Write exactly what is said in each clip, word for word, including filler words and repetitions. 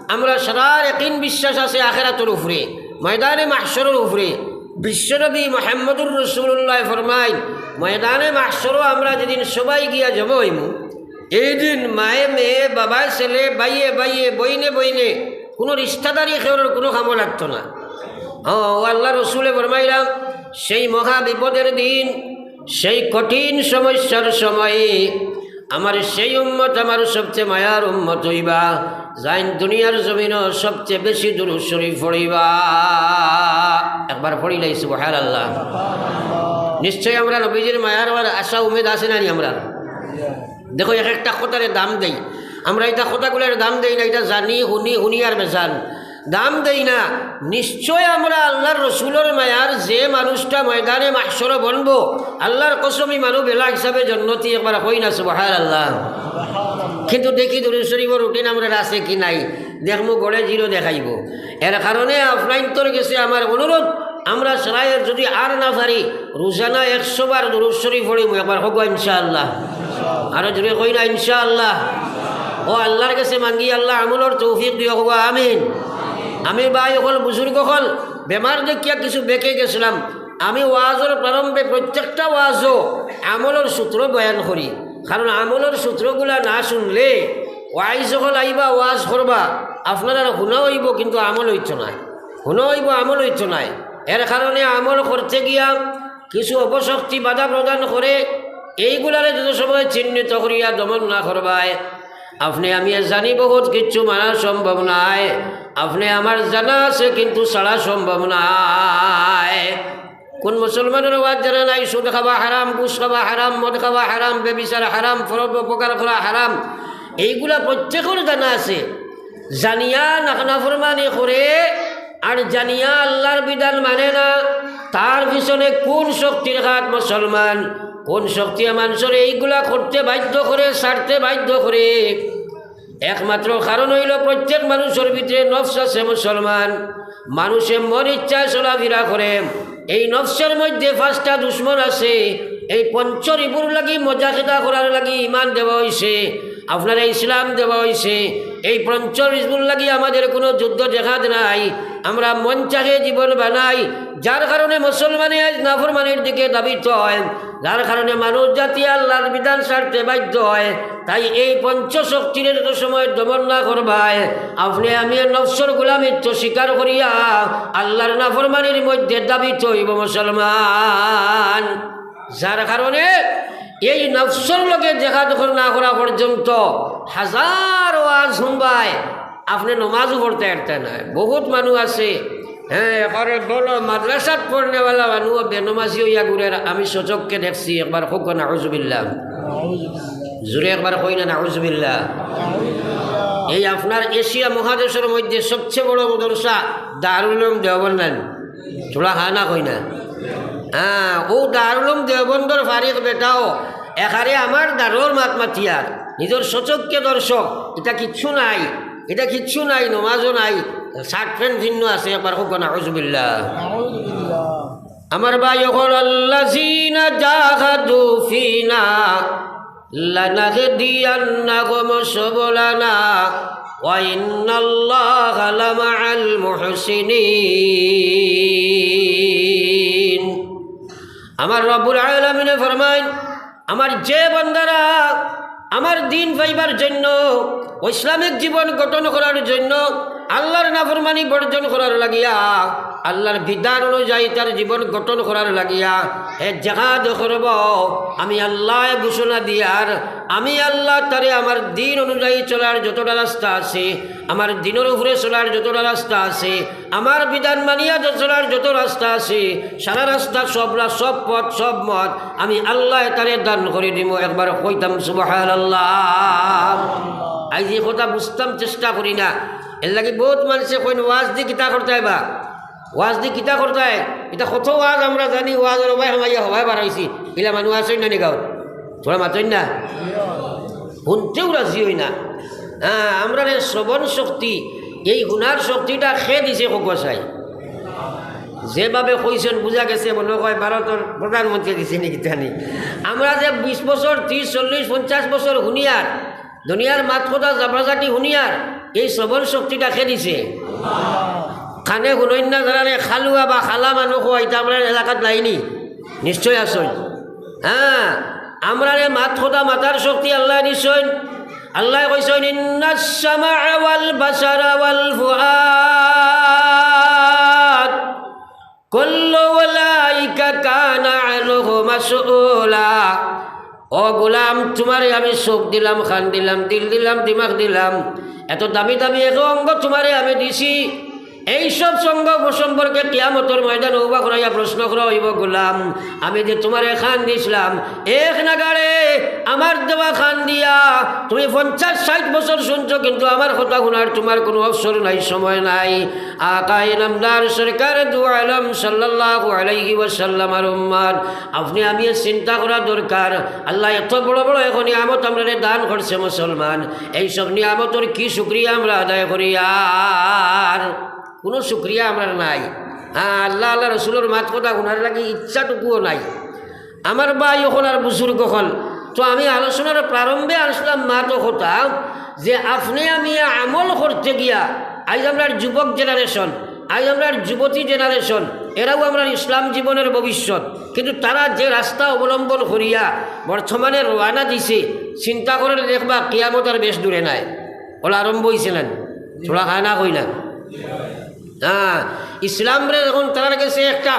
আমরা সারার একিন বিশ্বাস আছে আখেরাতর উপরে, ময়দানে মাহশরর উপরে। বিশ্বনবী মুহাম্মদুর রাসূলুল্লাহ ফরমাইন, ময়দানে মাহশরো আমরা যেদিন সবাই গিয়া জমা অইমু, এই দিন মায়ে মেয়ে, বাবায় ছেলে, ভাইয়ে ভাইয়ে, বইনে বইনে, কুনু রিশতাদারি কেউর কুনু কামো লাগতো না। হ্যাঁ, ও আল্লার রসুলে ফরমাইলা, সেই মহা বিপদের দিন, সেই কঠিন সমস্যার সময়ে আমার সেই উম্মত আমার সবচেয়ে মায়ার উম্মত অইবা, যাইন দুনিয়ার জমিনো সবচেয়ে বেশি দুরূদ শরীফ পড়িবা। একবার পড়িলাই সুবহানাল্লাহ। নিশ্চয় আমরা নবীজির মায়ার আশা উমেদ আছে না নি আমরা? দেখো, এক একটা কথারে দাম দেই আমরা, ইতা কথাগুলার দাম দেই না, ইতা জানি, হুনি, হুনি আর বেজান, দাম দেই না। নিশ্চয় আমরা আল্লার রসুলর মায়ার যে মানুষটা ময়দানে মাহশরো বনবো, আল্লার কসম, ই মানুষ বেলা হিসাবে জন্নতি, একবার কই না সুবহানাল্লাহ। কিন্তু দেখি দুরূদ শরীফর রুটিন আমরার আছে কি নাই, দেখমু গড়ে জিরো দেখাইবো। এর কারণে আফনাইন্তর গেছে আমার অনুরোধ, আমরা সারায় যদি আর না পারি, রোজানা একশো বার দুরূদ শরীফ পড়িমু, একবার কউক্কা ইনশাআল্লাহ। আরো জোরে কই না ইনশাআল্লাহ। ও আল্লার গেছে মাঙ্গি, আল্লায় আমলর তৌফিক দিও, কউক্কা আমিন। আমি ভাই অকল, বুজুর্গ অকল, বেমার দেখিয়া কিছু বেঁকে গেছিলাম। আমি ওয়াজর প্রারম্ভে প্রত্যেকটা ওয়াজো আমলর সূত্র বয়ান করি, কারণ আমলর সূত্রগুলা না শুনলে ওয়াইজ অকল আইবা, ওয়াজ করবা, আপনারার হুনা অইবো কিন্তু আমল অইতো নায়। হুনা অইবো, আমল অইতো নায়। এর কারণে আমল করতে গিয়া কিছু অপশক্তি বাধা প্রদান করে, এইগুলারে যত সময় চিহ্নিত করিয়া দমন না করবায়, আপনে আমি জানি বহুত কিচ্ছু মানা সম্ভব নায়। আপনে আমার জানা আছে কিন্তু ছাড়া সম্ভব নায়। কোন মুসলমানর ওয়াজ জানা নাই? সুদ খাওয়া হারাম, ঘুষ খাওয়া হারাম, মদ খাওয়া হারাম, ব্যভিচার হারাম, পরোপকার করা হারাম, এইগুলা প্রত্যেকর জানা আছে। জানিয়া না-, নাফরমানি করে আর জানিয়া আল্লার বিধান মানে না, তার পিছনে কোন শক্তির হাত মুসলমান? কোন শক্তিয়ে মানষরে এইগুলা করতে বাধ্য করে, ছাড়তে বাধ্য করে? একমাত্র কারণ অইলো প্রত্যেক মানুষর ভিতরে নফস আছে মুসলমান, মানুষে মন ইচ্ছায় চলাফিরা করে। এই নফসর মধ্যে পাঁচটা দুশমন আছে। এই পঞ্চ রিপুর লাগি মজা খেদা করার লাগি ইমান দেওয়া অইছে, আপনারে ইসলাম দেওয়া অইছে। এই পঞ্চ রিপুর লাগি আমাদের কোনো যুদ্ধ জেহাদ নাই। আমরা মন চাহে জীবন বানাই, যার কারণে মুসলমানে আজ নাফরমানির দিকে ধাবিত হয়, যার কারণে মানুষ জাতি আল্লার বিধান ছাড়তে বাধ্য হয়। তাই এই পঞ্চ শক্তিরে যত সময় দমন না করবায়, আপনে আমি নফসর গোলামিত্ব স্বীকার করিয়া আল্লার নাফরমানির মধ্যে ধাবিত অইবো মুসলমান। যার কারণে এই নফসর লগে জেহাদ কর-, না করা পর্যন্ত হাজার ওয়াজ হুনবায়, আপনে নমাজও পড়তে পারতে নায়। বহুত মানুষ আছে, হ্যাঁ, একেবারে বড় মাদ্রাসাত পড়নেওয়ালা মানুষও বেনমাজি অইয়া ঘুরের, আমি স্বচক্ষে দেখছি। একবার কউক্কা নাউজুবিল্লাহ। জোরে একবার কই না নাউজুবিল্লাহ। এই আপনার এশিয়া মহাদেশর মধ্যে সবচেয়ে বড় মাদ্রাসা দারুল উলুম দেওবন্দ নানি? থুড়া হা না কই না। হ্যাঁ, অউ দারুল উলুম দেওবন্দর ফারিক বেটাও একেবারে আমার দারুর মাত মাতিয়ার, নিজর স্বচক্ষে দর্শক। ইটা কিচ্ছু নাই, ইটা কিচ্ছু নাই, নমাজও নাই, শার্ট প্যান্ট ভিন্ন আছে। একবার কউক্কা নাউজুবিল্লাহ। আমার ভাই অকল, আল্লাযীনা জাহাদু ফীনা লানাহদিয়ান্নাহুম সুবুলানা ওয়া ইন্নাল্লাহা লামাআল মুহসিনিন। আমার রব্বুল আলামিনে ফরমাইন, আমার যে বান্দারা আমার দিন পাইবার জন্য, ইসলামিক জীবন গঠন করার জন্য, আল্লার নাফরমানি বর্জন করার লাগিয়া, আল্লার বিধান অনুযায়ী তার জীবন গঠন করার লাগিয়া হে জেহাদ করব, আমি আল্লায় ঘোষণা দিয়ার, আমি আল্লায় তারে আমার দিন অনুযায়ী চলার যতটা রাস্তা আছে, আমার দিনর উপরে চলার যতটা রাস্তা আছে, আমার বিধান মানিয়া যে চলার যত রাস্তা আছে, সারা রাস্তা, সব রা-, সব পথ, সব মত আমি আল্লায় তারে দান করি দিমু। একবার কইতাম সুবহানাল্লাহ। আইজ ই কথা বুঝতাম চেষ্টা করি না, এরলাগি বহুত মানষে কইন, "ওয়াজ দি কিতা করতায় বা? ওয়াজ দি কিতা করতায়?" ইতা কত ওয়াজ আমরা জানি, ওয়াজর হবায় হামাইয়া হবায় বার অইছি। ইলা মানুষ আছইন না নি গাঁওত? থুড়া মাতইন না। হুনতেও রাজি অই না। হ্যাঁ, আমরারে শ্রবণ শক্তি, এই হুনার শক্তিটা কে দিছে কউক্কা চাই? যেভাবে কইছইন বুঝা গেছে মনো কয় ভারতর প্রধানমন্ত্রী দিছে নি কিতা নি। আমরা যে বিশ বছর, ত্রিশ, চল্লিশ, পঞ্চাশ বছর হুনিয়ার, দুনিয়ার মাত কথা জাবরাজাটি হুনিয়ার, এই শ্রবণ শক্তিটা কে দিছে? কানে হুনইন না যারারে, খালুয়া বা খালা মানুষ অইতা আমরার এলাকাত নাইনি? নিশ্চয় আছইন। হ্যাঁ, আমরারে মাত কথা মাতার শক্তি আল্লায় দিছইন। আল্লায় কইছইন, "ইন্নাস সামআ ওয়াল বাসারা ওয়াল ফুআদ কুল্লু উলাইকা কানা আনহু মাসউলা।" ও গোলাম, তুমারে আমি চোখ দিলাম, কান দিলাম, দিল দিলাম, দিমাগ দিলাম, এত দামি দামি এক অঙ্গ তুমারে আমি দিছি। এই সব অঙ্গ সম্পর্কে কিয়ামতর ময়দানো উবা করাইয়া প্রশ্ন করা অইবো, "গোলাম, আমি যে তুমারে কান দিছলাম, এক নাগাড়ে আমার দেওয়া কান দিয়া তুমি পঞ্চাশ ষাইট বছর হুনছো, কিন্তু আমার কথা হুনার তুমার কুনু অবসর নাই, সময় নাই।" আকায়ে নামদার সরকারে দু আলম সাল্লাল্লাহু আলাইহি ওয়াসাল্লামর উম্মত, আপনে আমি চিন্তা করা দরকার। আল্লায় এত বড় বড় এখন নিয়ামত আমরারে দান করছে মুসলমান, এই সব নিয়ামতর কি শুকরিয়া আমরা আদায় করি? আর কুনু শুকরিয়া আমরার নাই। হ্যাঁ, আল্লাহ, আল্লাহ রসুলর মাত কথা হুনার লাগি ইচ্ছাটুকুও নাই। আমার ভাই অকল আর বুজুর্গ অকল, তো আমি আলোচনার প্রারম্ভে আনছলাম মাত কথা যে আপনে আমি আমল করতে গিয়া আইজ আমরার যুবক generation, আইজ আমরার যুবতী generation, এরাও আমরার ইসলাম জীবনর ভবিষ্যৎ। কিন্তু তারা যে রাস্তা অবলম্বন করিয়া বর্তমানে রওয়ানা দিছে, চিন্তা করিয়া দেখবা কিয়ামত আর বেশ দূরে নাই। অলা আরম্ভ অইছে না? থুড়া খায় না কই না? হ্যাঁ, ইসলামরে এখন তারার গেছে একটা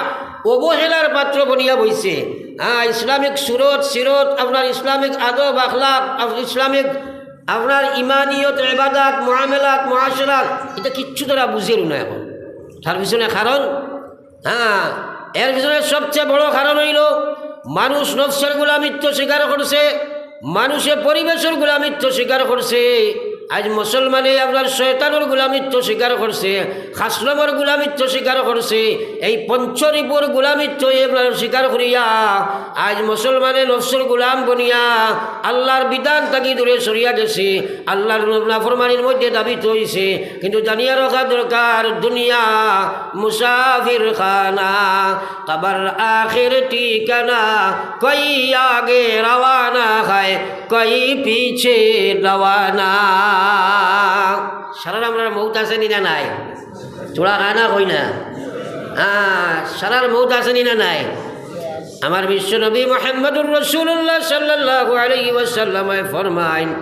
অবহেলার পাত্র বনিয়া বইছে। হ্যাঁ, ইসলামিক সুরত, সিরত, আপনার ইসলামিক আদব, আখলাক, আপ-, ইসলামিক আপনার ইমানিয়ত, ইবাদত, মুআমালাত, মুআশারাত, ইতা কিচ্ছু তারা বুঝের না এখন। তার পিছনে কারণ, হ্যাঁ, এর পিছনে সবচেয়ে বড় কারণ অইলো মানুষ নফসর গোলামিত্ব স্বীকার করছে, মানুষে পরিবেশর গোলামিত্ব স্বীকার করছে। আইজ মুসলমানে আপনার শয়তানর গোলামিত্ব স্বীকার করছে, খাসলমর গোলামিত্ব স্বীকার করছে, এই পঞ্চরিপুর গোলামিত্ব আপনার স্বীকার করিয়া আইজ মুসলমানে নফসর গোলাম বনিয়া আল্লাহর বিধান থাকি দূরে সরিয়া গেছে, আল্লাহর নাফরমানির মধ্যে ধাবিত অইছে। কিন্তু জানিয়া রাখা দরকার, দুনিয়া মুসাফির খানা, কবর আখির ঠিকানা, কই আগে রওয়ানা হয়, কই পিছে রওয়ানা। সারার আমরার মউত আছে নি না নাই? থুড়া খায় না কই না? হ্যাঁ, সারার মউত আছে নি না নাই? আমার বিশ্ব নবী মুহাম্মদুর রাসূলুল্লাহ সাল্লাল্লাহু আলাইহি ওয়াসাল্লামে ফরমাইন,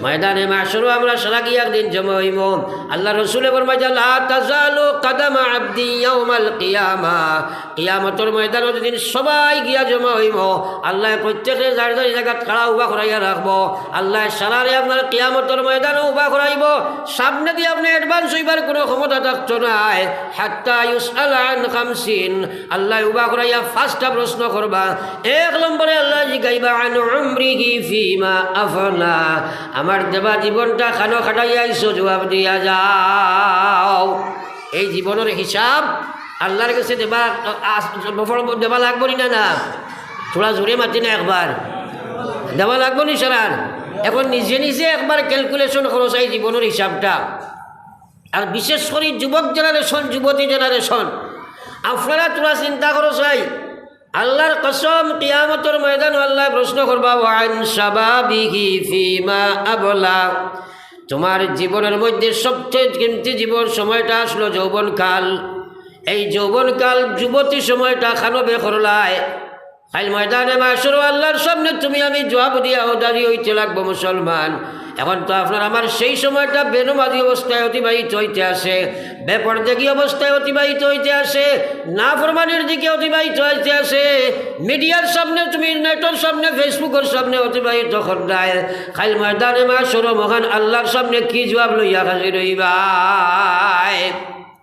ময়দানে মাহশরো আমরা সারা গিয়া একদিন জমা অইমু। আল্লাহর রসুলে ফরমাইন যে, "লা তাজালু কাদামা আবদি ইয়াউমাল কিয়ামা।" কিয়ামতর ময়দানো যেদিন সবাই গিয়া জমা অইমু, আল্লায় প্রত্যেকে যার যার জাগাত খাড়া উবা করাইয়া রাখবো। আল্লায় সারারে আপনার কিয়ামতর ময়দানো উবা করাইবো। সামনেদি আপনে advance অইবার কুনু ক্ষমতা থাকতো নায়। হাত্তা ইউসআলা আন খামসিন, আল্লায় উবা করাইয়া পাঁচটা প্রশ্ন করবা। এক নম্বরে আল্লায় জিগাইবা, "আন উমরিহি ফিমা আফনা।" আমার দেবা জীবনটা কানো কাটাইয়া আইছো, জুয়াব দিয়া যাও। এই জীবনর হিসাব আল্লাহর গেছে দেবা, আ-, দেবা লাগবো নি না, না? থুড়া জোরে মাতি না একবার। দেবা লাগবো নি সারার? এখন নিজে নিজে একবার calculation করো চাই জীবনর হিসাবটা। আর বিশেষ করি যুবক generation, যুবতী generation, আপনারা থুড়া চিন্তা করো চাই। আল্লাহর কসম, কিয়ামতর ময়দানো আল্লায় প্রশ্ন করবা, "ওয়া আন শাবাবিহি ফিমা আবলা।" তুমার জীবনর মধ্যে সবচেয়ে কিমতি জীবন সময়টা আছলো যৌবনকাল। এই যৌবনকাল, যুবতী সময়টা কানো বে করলায়। কাইল ময়দানে মাহশরো আল্লাহর সামনে তুমি আমি জুয়াব দিয়া দাঁড়ি অইতে লাগবো মুসলমান। এখন তো আপনার আমার সেই সময়টা বেনমাজি অবস্থায় অতিবাহিত অইতে আছে, বেপরদেগি অবস্থায় অতিবাহিত অইতে আছে, নাফরমানির দিকে অতিবাহিত অইতে আছে। মিডিয়ার সামনে তুমি, নেটর সামনে, Facebookর সামনে অতিবাহিত কররায়। কাইল ময়দানে মাহশরো মহান আল্লাহর সামনে কি জুয়াব লইয়া হাজির অইবায়?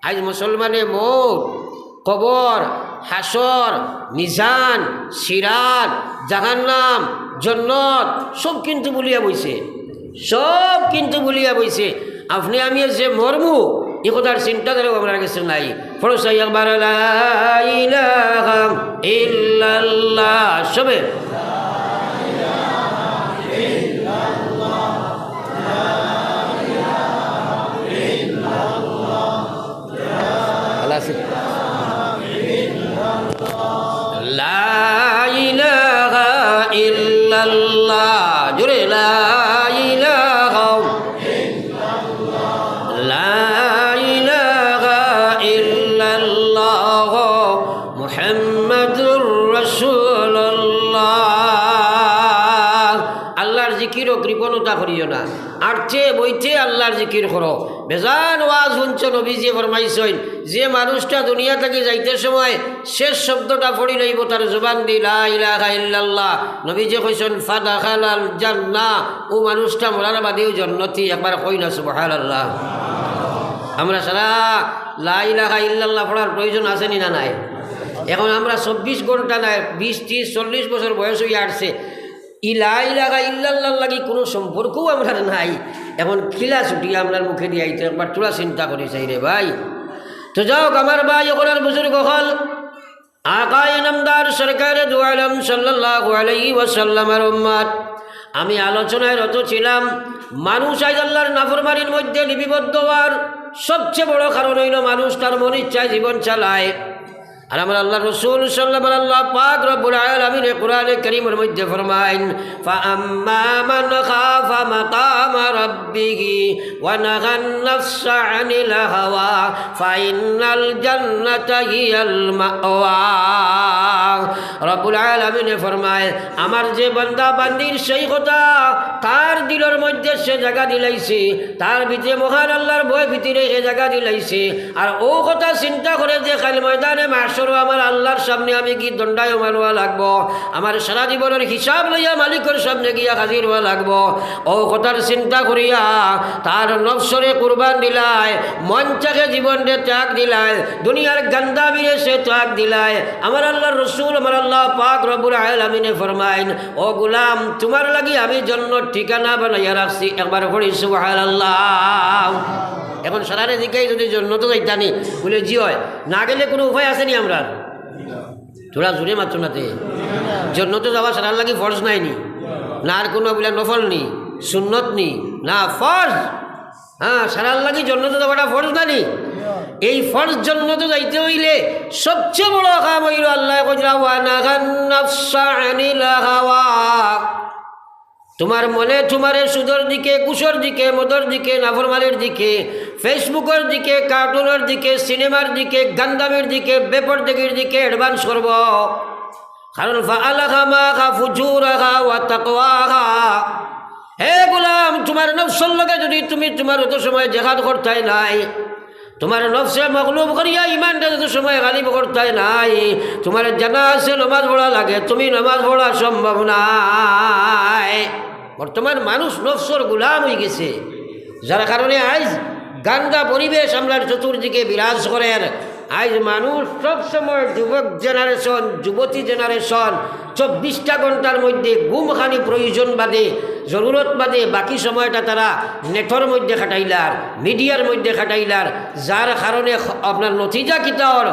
আইজ মুসলমানে মউত, কবর, হাশর, মিজান, সিরাত, জাহান্নাম, জন্নত, সব কিন্তু ভুলিয়া বইছে, সব কিন্তু ভুলিয়া বইছে। আপনে আমি যে মরমু, ই কথার চিন্তাধারাও আমরার গেছে নাই। পড়ো চাই একবার, লা ইলাহা ইল্লাল্লাহ, সবে। ভালা আছে? লা ইলাহা ইল্লাল্লাহ। জোরে, লা ইলাহা। ওটা করিও না। আটতে বইতে আল্লাহর জিকির করো। বেজান ওয়াজ হুনছো, নবীজিয়ে ফরমাইছইন, যে মানুষটা দুনিয়া থাকি যাইতে সময় শেষ শব্দটা পড়িলাইবো তার জবান দি, "লা ইলাহা ইল্লাল্লাহ।" নবীজিয়ে কইছইন, "ফাদাখালাল জান্নাহ।" অউ মানুষটা মরার বাদেউ জন্নতি। একবার কই না সুবহানাল্লাহ। আমরা সারা লা ইলাহা ইল্লাল্লাহ পড়ার প্রয়োজন আছে নি না নাই? এখন আমরা চব্বিশ ঘন্টা নায়, বিশ, ত্রিশ, চল্লিশ বছর বয়স অইয়া আটছে, ই লা ইলাহা ইল্লাল্লাহর লাগি কুনু সম্পর্কও আমরার নাই। এখন কিলা ছুটি আমরার মুখে দিয়া আইতো, একবার থুড়া চিন্তা করি চাই রে ভাই। তো যাউক, আমার ভাই অকল আর বুজুর্গ অকল, আকায়ে নামদার সরকারে দু আলম সাল্লাল্লাহু আলাইহি ওয়াসাল্লামর উম্মত, আমি আলোচনায় রত ছিলাম, মানুষ আইজ আল্লাহর নাফরমানির মধ্যে লিপিবদ্ধ অওয়ার সবচেয়ে বড় কারণ অইলো মানুষ তার মন ইচ্ছায় জীবন চালায়। আর আমার আল্লাহর রসুল সাল্লাল্লাহু আলাইহি ওয়াসাল্লাম, আল্লাহ পাক রব্বুল আলামিনে কোরআনে কারীমর মধ্যে ফরমাইন, "ফাআম্মা মান খাফা মাকামা রাব্বিহি ওয়া নাহান নাফসা আনিল হাওয়া ফাইন্নাল জান্নাতা হিয়াল মাওয়া।" রব্বুল আলামিনে ফরমায়, আমার যে বান্দা বান্দির সেই কথা তার দিলর মধ্যে সে জাগা দিলাইছে, তার ভিতরে মহান আল্লাহর ভয় ভীতিরে সে জাগা দিলাইছে। আর অউ কথা চিন্তা করে যে কাইল ময়দানে মাহশরো আমার আল্লাহর সামনে আমি গি দণ্ডায়মান অওয়া লাগবো, আমার সারা জীবনর হিসাব লইয়া মালিকর সামনে গিয়া হাজির অওয়া লাগবো। অউ কথার চিন্তা করিয়া তার নফসরে কুরবান দিলায়, মন চাহে জীবনরে ত্যাগ দিলায়, দুনিয়ার গান্দামিরে সে ত্যাগ দিলায়। আমার আল্লাহর রসুল, আমার আল্লাহ পাক রব্বুল আলামিনে ফরমাইন, "ও গোলাম, তুমার লাগি আমি জন্নত ঠিকানা বানাইয়া রাখছি।" একবার পড়ি সুবহানাল্লাহ। এখন সারারে জিগাই যদি জন্নতো যাইতা নি, বুলে, "জি অয়।" না গেলে কুনু উপায় আছে নি আমরার? থুড়া জুরে মাতো না তে। জন্নতো যাওয়া সারার লাগি ফরজ নায় নি? না আর কুনু বুলে নফল নি, সুন্নত নি? না, ফরজ। হ্যাঁ, সারার লাগি জন্নতো যাওয়াটা ফরজ না নি? এই ফরজ জন্নতো যাইতে অইলে সবচেয়ে বড় কাম অইলো আল্লায় কইরা, "ওয়া নাহান নাফসা আনিল হাওয়া।" তুমার মনে তুমারে সুদর দিকে, ঘুষর দিকে, মদর দিকে, নাফরমানির দিকে, Facebook-অর দিকে, কার্টুনর দিকে, সিনেমার দিকে, গান্দামির দিকে, বেপরদেগির দিকে advance করবো। কারণ ফাআলহামাহা ফুজুরাহা ওয়া তাকওয়াহা। হে গোলাম, তুমার নফসর লগে যদি তুমি তুমার অত সময় জেহাদ করতায় নায়, তুমার নফসরে মগলুব করিয়া ইমানরে যত সময় গালিব করতায় নায়, তুমার জানা আছে নমাজ পড়া লাগে, তুমি নমাজ পড়া সম্ভব নায়। বর্তমান মানুষ নফসর গোলাম অইগেছে, যার কারণে আইজ গান্দা পরিবেশ আমরার চতুর্দিকে বিরাজ করের। আইজ মানুষ সব সময় যুবক generation, যুবতী generation, চব্বিশটা ঘন্টার মধ্যে ঘুম খানি প্রয়োজন বাদে, জরুরত বাদে বাকি সময়টা তারা নেটর মধ্যে খাটাইলার, মিডিয়ার মধ্যে খাটাইলার, যার কারণে খ-, আপনার নতিজা কিতা অর,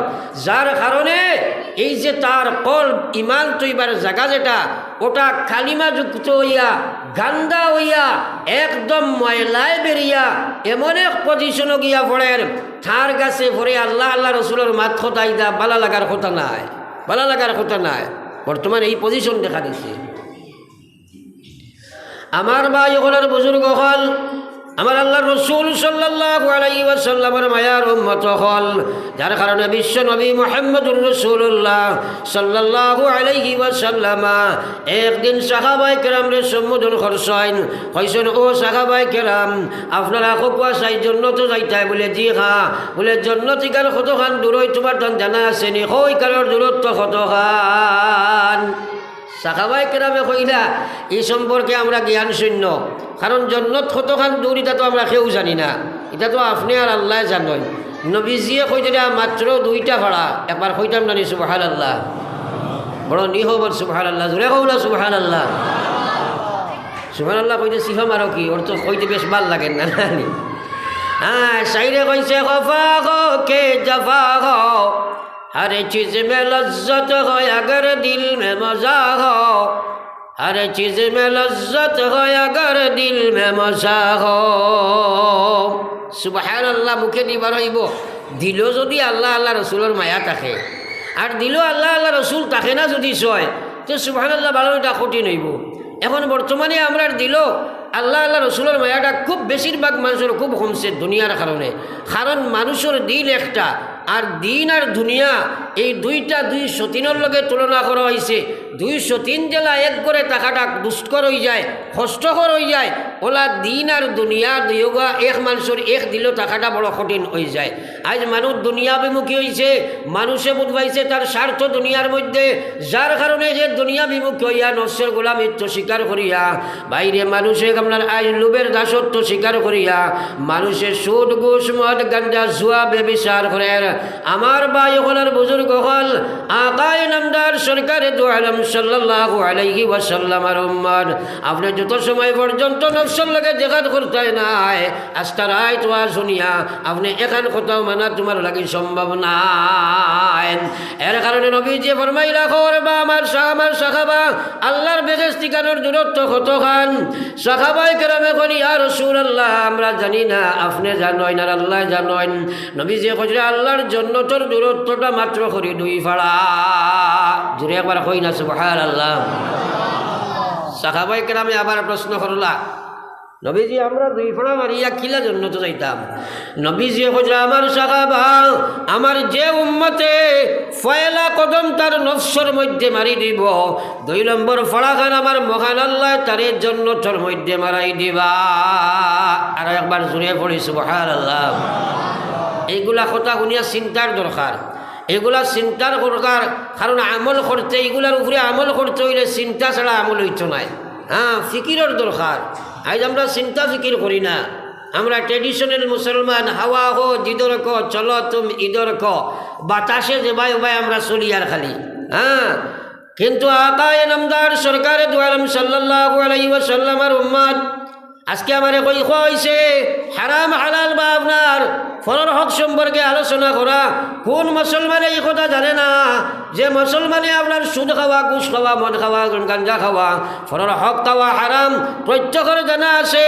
যার কারণে এই যে তার কলব ইমান তৈবার জাগা যেটা, ওটা কালিমা যুক্ত অইয়া, গান্দা অইয়া, একদম ময়লায় বেরিয়া এমন এক position-ও গিয়া পড়ের, তার কাছে পরে আল্লাহ, আল্লাহ রসুলর মাত কথা ইতা বালা লাগার কথা নায়, বালা লাগার কথা নায়। বর্তমানে এই position দেখা দিছে। আমার ভাই অকল আর বুজুর্গ অকল, আমার আল্লাহর রসুল সাল্লাল্লাহু আলাইহি ওয়াসাল্লামর মায়ার উম্মত অকল, যার কারণে বিশ্ব নবী মুহাম্মদুর রাসূলুল্লাহ সাল্লাল্লাহু আলাইহি ওয়াসাল্লামা একদিন সাহাবায়ে কেরামরে সম্বোধন করছইন, কইছইন, "ও সাহাবায়ে কেরাম, আপনারা কউক্কা চাই জন্নতো যাইতায়?" বুলে, "জি হ্যাঁ।" বুলে, "জন্নত ইখান কতখান দূর অয় তুমার তান জানা আছে নি?" কও, "ইখানর দূরত্ব কতখান?" সাহাবায়ে কেরামে কইলা, "ই সম্পর্কে আমরা জ্ঞান শূন্য, কারণ জন্নত কতখান দূর ইটা তো আমরা কেউ জানি না, ইটা তো আপনে আর আল্লায় জানইন।" নবীজিয়ে কইতরা, "মাত্র দুইটা ফাড়া।" একবার কইতাম না নি সুবহানাল্লাহ? বড় নি খবর সুবহানাল্লাহ, জুরে কও না সুবহানাল্লাহ। সুবহানাল্লাহ কইতে সিফা মারো কি, ওর তো কইতে বেশ ভালা লাগে না, না নি? হ্যাঁ, শাইরে কইছে, "খফা হো কে জফা হো, হর চিজ মে লজ্জত হো, অগর দিল মে মজা হো।" ہر چیز میں لذت ہو اگر دل میں مزہ ہو۔ সুবহানাল্লাহ, মুখে দি বার অইবো। দিলো যদি আল্লাহ, আল্লাহ রসুলর মায়া থাকে, আর দিলো আল্লাহ, আল্লাহ রসুল থাকে না যদি সয়, তে সুবহানাল্লাহ বাড়ানিটা কঠিন অইবো। এখন বর্তমানে আমরার দিলো আল্লাহ, আল্লাহ রসুলর মায়াটা খুব বেশিরভাগ মানুষর খুব কমছে দুনিয়ার কারণে। কারণ মানুষর দিন একটা, আর দিন আর দুনিয়া, এই দুইটা দুই সতীনর লগে তুলনা করা অইছে। দুইশো তিন জেলা এক ঘরে থাকাটা দুষ্কর অইযায়, কষ্টকর অইযায়। অউলা দিন আর দুনিয়া দুইওগু এক মানষর এক দিলো থাকাটা বড় কঠিন অইযায়। আইজ মানুষ দুনিয়াভিমুখী অইছে, মানুষে বুঝ পাইছে তার স্বার্থ দুনিয়ার মধ্যে, যার কারণে হে দুনিয়াভিমুখী অইয়া নফসর গোলামিত্ব স্বীকার করিয়া, ভাইরে, মানুষে আপনার আইজ লোভর দাসত্ব স্বীকার করিয়া, মানুষে সুদ, ঘুষ, মদ, গাঞ্জা, জুয়া, ব্যভিচার করের। আমার ভাই অকল আর বুজুর্গ অকল, আকায়ে নামদার সরকারে দু আলম সাল্লাল্লাহু আলাইহি ওয়াসাল্লামর উম্মত, আপনে যত সময় পর্যন্ত নফসর লগে জেহাদ করতায় নায়, আস্তা রাইত ওয়াজ হুনিয়া আপনে এখান কথাও মানা তুমার লাগি সম্ভব নায়। এর কারণে নবীজিয়ে ফরমাইলা, "খবর বা আমার শাহ, আমার সাহাবা, আল্লাহর বেহেশতি খানর দূরত্ব কতখান?" সাহাবায়ে কেরামে কইন, "ইয়া রাসূলুল্লাহ, আমরা জানি না, আপনে জানইন আর আল্লায় জানইন।" নবীজিয়ে কইরা, "আল্লাহর জন্নতর দূরত্বটা মাত্র করি দুই ফাড়া।" জুরে একবার কই না সুবহানাল্লাহ। সাহাবায়ে কেরামে আবার প্রশ্ন করলা, "নবীজি, আমরা দুই ফাড়া মারিয়া কিলা জন্নতো যাইতাম?" নবীজিয়ে কইরা, "আমার সাহাবা, আমার যে উম্মতে পয়লা কদম তার নফসর মধ্যে মারি দিবো, দুই নম্বর ফাড়াখান আমার মহান আল্লায় তারে জন্নতর মধ্যে মারাই দিবা।" আরো একবার জুরে পড়ি সুবহানাল্লাহ। এইগুলা কথা হুনিয়া চিন্তার দরকার, এইগুলা চিন্তার দরকার, কারণ আমল করতে, এইগুলার উপরে আমল করতে অইলে চিন্তা ছাড়া আমল অইতো নায়। হ্যাঁ, ফিকিরর দরকার। আইজ আমরা চিন্তা ফিকির করি না, আমরা traditional মুসলমান, হাওয়া হো জিদর কো, চলো তুম ইদর কো, বাতাসে যেবায় ওবায় আমরা চলি আর খালি। হ্যাঁ, কিন্তু আকায়ে নামদার সরকারে দু আলম সাল্লাল্লাহু আলাইহি ওয়াসাল্লামর উম্মত, আজকে আমারে কই কইছে, হারাম হালাল বা আপনার পরর হক সম্পর্কে আলোচনা করা, কোন মুসলমানে এই কথা জানে না যে মুসলমানে আপনার সুদ খাওয়া, ঘুষ খাওয়া, মদ খাওয়া, গাঞ্জা খাওয়া, পরর হক খাওয়া হারাম, প্রত্যেকর জানা আছে।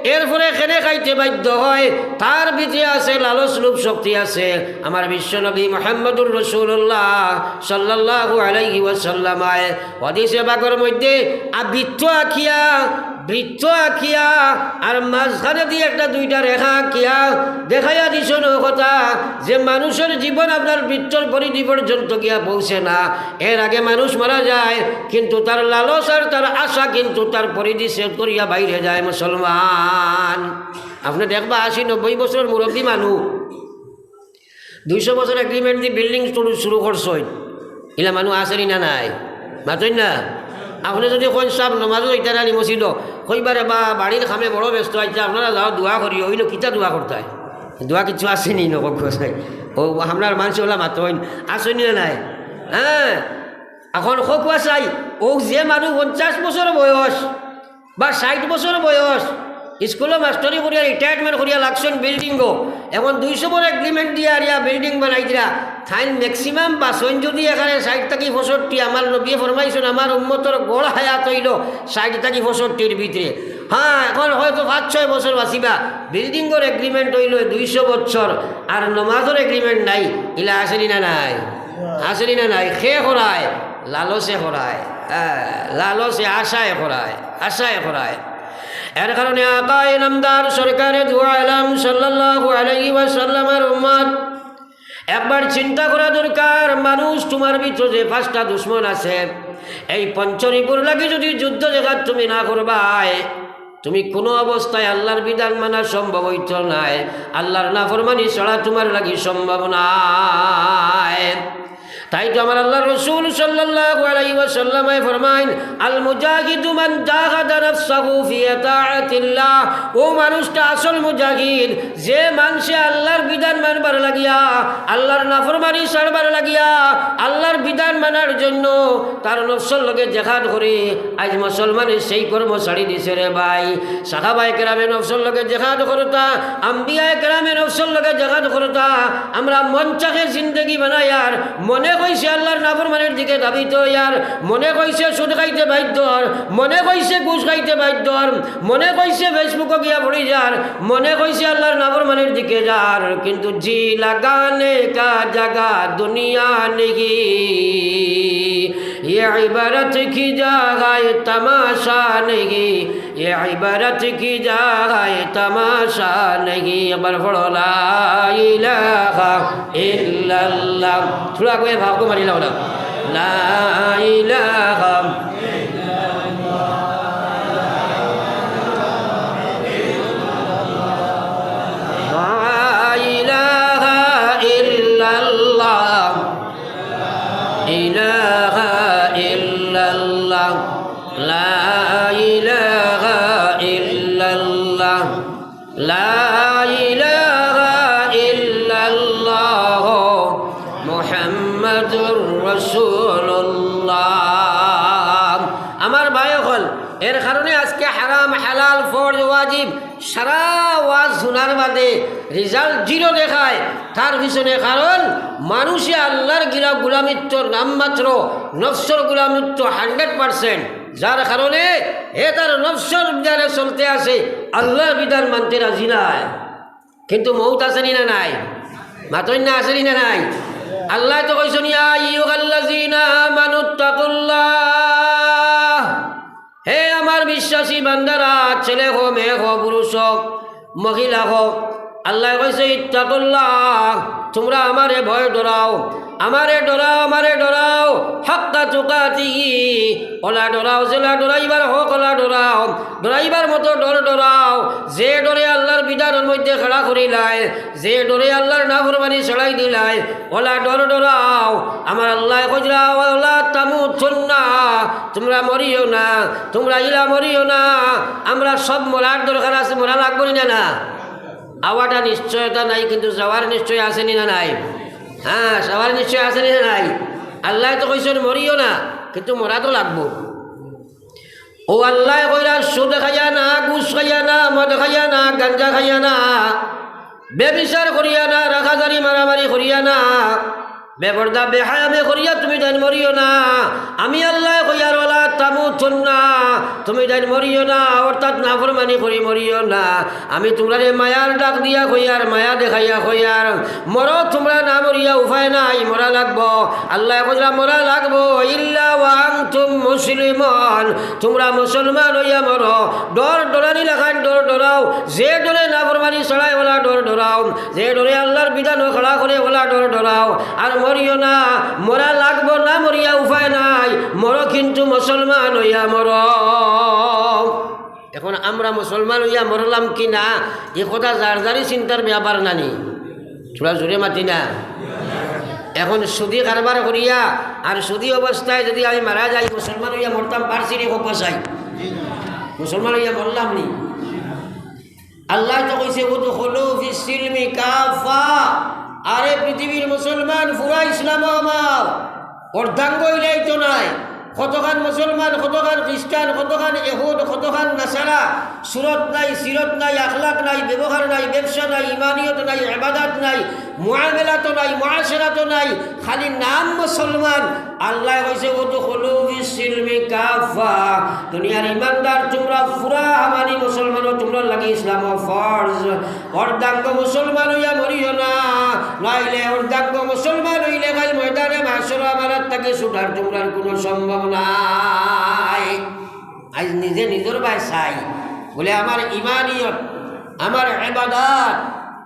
এরপরে কেনে খাইতে বাধ্য হয়, তার ভিতরে আছে লালচ, লোভ শক্তি আছে। আমার বিশ্বনবী মুহাম্মদুর রাসূলুল্লাহ সাল্লাল্লাহু আলাইহি ওয়াসাল্লাম আয় হাদিসে পাকর মধ্যে আ বৃত্ত আঁকিয়া, বৃত্ত আঁকিয়া আর মাঝখানে দিয়া একটা দুইটা রেখা আঁকিয়া দেখাইয়া দিছইন অউ কথা যে মানুষর জীবন আপনার বৃত্তর পরিধি পর্যন্ত গিয়া পৌঁছে না। এর আগে মানুষ মারা যায়, কিন্তু তার লালস আর তার আশা কিন্তু তার পরিধি ছেদ করিয়া বাইরে যায়। মুসলমান, আপনে দেখবা আশি নব্বই বছরর মুরব্বী মানুষ দুইশো বছর agreement দি building শুরু, শুরু করছইন, ইলা মানুষ আছে নি না নাই? মাতইন না। আপনে যুদি কইন, "সাব, নমাজও যাইতা না নি মসজিদো?" কইবা, "রে বা, বাড়ির কামে বড় ব্যস্ত আছি, আপনারা যাও দোয়া করিও।" অইলো কিতা দোয়া করতায়? দোয়া কিচ্ছু আছে নি? নকো চাই। অউ আপনার মানষে অলা মাতইন, আছে নি না নাই? হ্যাঁ, এখন কউক্কা চাই, অউ যে মানুষ পঞ্চাশ বছর বয়স, বা ষাইট বছর বয়স, স্কুলো মাস্টরি করিয়া retirement করিয়া লাগছইন building-ও, এখন দুইশো বছর agreement দিয়া আরিয়া building বানাই দিরা। তাইন maximum বাঁচইন যুদি এখানে ষাইট থাকি পঁয়ষট্টি, আমার নবীয়ে ফরমাইছইন, আমার উম্মতর গড় হায়াত অইলো ষাইট থাকি পঁয়ষট্টির ভিতরে। হ্যাঁ, এখন হয়তো পাঁচ ছয় বছর বাঁচিবা। Building-অর agreement অইলো দুইশো বছর, আর নমাজর agreement নাই। ইলা আছে নি না নাই? আছে নি না নাই? কে করায়? লালসে করায়, হ্যাঁ, লালসে, আশায় করায়, আশায় করায়। এর কারণে আকায়ে নামদার সরকারে দু আলম সাল্লাল্লাহু আলাইহি ওয়াসাল্লামর উম্মত, একবার চিন্তা করা দরকার, মানুষ, তুমার ভিতরে যে পাঁচটা দুশমন আছে, এই পঞ্চরিপুর লাগি যুদি যুদ্ধ জেহাদ তুমি না করবায়, তুমি কুনু অবস্থায় আল্লাহর বিধান মানা সম্ভব অইতো নায়, আল্লাহর নাফরমানি ছাড়া তুমার লাগি সম্ভব নায়। তাই তো আমার আল্লাহর রাসূল সাল্লাল্লাহু আলাইহি ওয়াসাল্লামে ফরমাইন, "আল মুজাহিদু মান জাহাদা নাফসাহু ফি তাআতিল্লাহ।" অউ মানুষটা আসল মুজাহিদ, যে মানষে আল্লাহর বিধান মানবার লাগিয়া, আল্লাহর নাফরমানি ছাড়বার লাগিয়া, আল্লাহর বিধান মানার জন্য তার নফসর লগে জেহাদ করে। আইজ মুসলমানে সেই কর্ম ছাড়ি দিছে রে ভাই। সাহাবায়ে কেরামে নফসর লগে জেহাদ করতা, আম্বিয়ায়ে কেরামে নফসর লগে জেহাদ করতা। আমরা মন চাহে জিন্দেগি বানাইয়ার, মনে কইছে আল্লাহর নাফরমানির দিকে ধাবিত অইয়ার, মনে কইছে সুদ খাইতে বাধ্য অর, মনে কইছে ঘুষ খাইতে বাধ্য অর, মনে কইছে Facebook-ও গিয়া পড়ি যার, মনে কইছে আল্লাহর নাফরমানির দিকে যার, কিন্তু জি লাগানে কা জাগা দুনিয়া নেহি, ইয়ে ইবারত কি জাগায় তামাশা নেহি, ইয়ে ইবারত কি জাগায় তামাশা নেহি। একবার পড়ো, লা ইলাহা ইল্লাল্লাহ। থুড়া করি ভাগ মারি লাও না। لا إله إلا الله. لا إله إلا الله. إله إلا الله. لا إله إلا الله. لا إله إلا الله محمد رسول الله। আমার ভাই অকল, এর কারণে আজকে হারাম, হালাল, ফরজ, ওয়াজিব, সারা ওয়াজ হুনার বাদে result zero দেখায়। তার পিছনে কারণ, মানুষে আল্লাহর গিলা-, গুলামিত্ব নামমাত্র, নফসর গুলামিত্ব hundred percent। যার কারণে হে তার নফসর বিধানে চলতে আছে, আল্লাহর বিধান মানতে রাজি নায়। কিন্তু মউত আছে নি না নাই? মাতইন না, আছে নি না নাই? আল্লায় তো কইছইন, "ইয়া আইয়ুহাল্লাযীনা আমানুত্তাকুল্লাহ।" হে আমার বিশ্বাসী বান্দারা, ছেলে হো, মেয়ে হো, পুরুষ হো, মহিলা হো, আল্লায় কইছে, "ইত্তাকুল্লাহ", তুমরা আমারে ভয় ডরাও, আমারে ডরাও, আমারে ডরাও, হাক্কা তুকাতিহি, অলা ডরাও, যেলা ডরাইবার হক অলা ডরাও, ডরাইবার মতো ডর ডরাও, যে ডরে আল্লাহর বিধানর মধ্যে খাড়া করিলায়, যে ডরে আল্লাহর নাফরমানি ছাড়াই দিলায়, অলা ডর ডরাও। আমার আল্লায় কইরা, "ওয়ালা তামুতুন্না", তুমরা মরিও না, তুমরা ইলা মরিও না। আমরা সব মরার দরকার আছে, মরা লাগবো নি না, না? আওয়াটা নিশ্চয়তা নাই, কিন্তু যাওয়ার নিশ্চয় আছে নি না নাই? হ্যাঁ, যাওয়ার নিশ্চয় আছে নি না নাই? আল্লায় তো কইছইন মরিও না, কিন্তু মরা তো লাগবো। ও আল্লায় কইরা, সুদ খাইয়া না, ঘুষ খাইয়া না, মদ খাইয়া না, গাঞ্জা খাইয়া না, ব্যভিচার করিয়া না, রাখাজারি মারামারি করিয়া না, বেপর্দা বেহায়ামি করিয়া তুমি তাইন মরিও না। আমি আল্লায় কইয়ার, "ওয়ালা তামুতুন্না", তুমি তাইন মরিও না, অর্থাৎ নাফরমানি করি মরিও না। আমি তুমরারে মায়ার ডাক দিয়া কইয়ার, মায়া দেখাইয়া কইয়ার, মরো তুমরা, না মরিয়া উপায় নাই, মরা লাগবো। আল্লায় কইরা, "মরা লাগবো, ইল্লা ওয়া আনতুম মুসলিমুন", তুমরা মুসলমান অইয়া মরো। ডর ডরানি লাখান ডর ডরাও, যে ডরে নাফরমানি ছাড়ায় অলা ডর ডরাও, যে ডরে আল্লাহর বিধানও খাড়া করে অলা ডর ডরাও। আর মরিও না, মরা লাগবো, না মরিয়া উপায় নাই, মরো কিন্তু মুসলমান অইয়া মরো। এখন আমরা মুসলমান অইয়া মরলাম কি না, ই কথা যার যারই চিন্তার ব্যাপার নানি? থুড়া জোরে মাতি না। এখন সুদি কারবার করিয়া আর সুদি অবস্থায় যদি আমি মারা যাই, মুসলমান অইয়া মরতাম পারছি নি? কউক্কা চাই, মুসলমান অইয়া মরলাম নি? আল্লায় তো কইছে, "উদখুলু ফিস সিলমি কাফা।" আরে পৃথিবীর মুসলমান, পুরা ইসলামো আমাও। অর্ধাঙ্গ অইলেই তো নায়। কতখান মুসলমান, কতখান খ্রিস্টান, কতখান এহুদ, কতখান নাসারা, সুরত নাই, সিরত নাই, আখলাক নাই, ব্যবহার নাই, ব্যবসা নাই, ইমানিয়ত নাই, ইবাদত নাই, মুআমালাত নাই, মুআশারাত নাই, খালি নাম মুসলমান। আল্লায় কইছে, "উদখুলু ফিস সিলমি কাফা।" দুনিয়ার ইমানদার তুমরা পুরা হামানি মুসলমান, তুমরার লাগি ইসলামো ফরজ। অর্ধাঙ্গ মুসলমান অইয়া মরিও না, নাইলে অর্ধাঙ্গ মুসলমান অইলে কাইল ময়দানে মাহশরো আমার আত থাকি ছুটার তুমরার কুনু সম্ভব নাই। আইজ নিজে নিজর বায় চাই, বলে আমার ইমানিয়ত, আমার ইবাদত,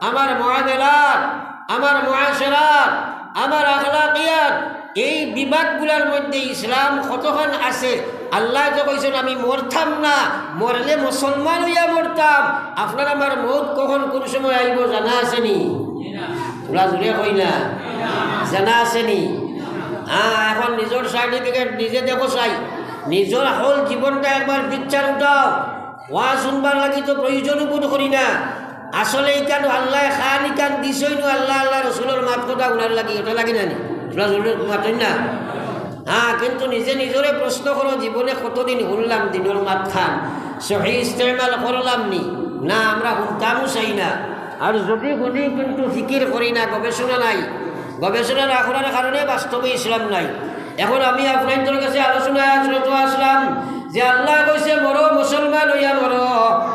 আমার মুআমালাত, আমার মুআশারাত, আমার আখলাকিয়াত, এই বিভাগগুলার মধ্যে ইসলাম কতখান আছে? আল্লায় তো কইছইন, "আমি মরতাম না, মরলে মুসলমান অইয়া মরতাম।" আপনার আমার মউত কখন কুন সময় আইবো জানা আছে নি? থুড়া জোরে কই না, জানা আছে নি? হ্যাঁ, এখন নিজর certificate নিজে দেখো চাই, নিজর হকল জীবনটা একবার picture উঠাও। ওয়াজ হুনবার লাগি তো প্রয়োজন বোধ করি না। আসলে ইখান আল্লায় খান ইখান দিছইন, আল্লাহ, আল্লাহ রসুলর মাত কথা হুনার লাগি, অটা লাগি না নি? থুড়া জোরে মাতইন না। হ্যাঁ, কিন্তু নিজে নিজরে প্রশ্ন করো, জীবনে কতদিন হুনলাম দিনর মাত খান, সহি ইস্তেমাল করলাম নি? না, আমরা হুনতামও চাই না। আর যদি হুনি, কিন্তু ফিকির করি না, গবেষণা নাই। গবেষণা না করার কারণে বাস্তবে ইসলাম নাই। এখন আমি আপনাদের কাছে আলোচনায় আজরত আসলাম, যে আল্লায় কইছে, "মরো, মুসলমান অইয়া মরো।"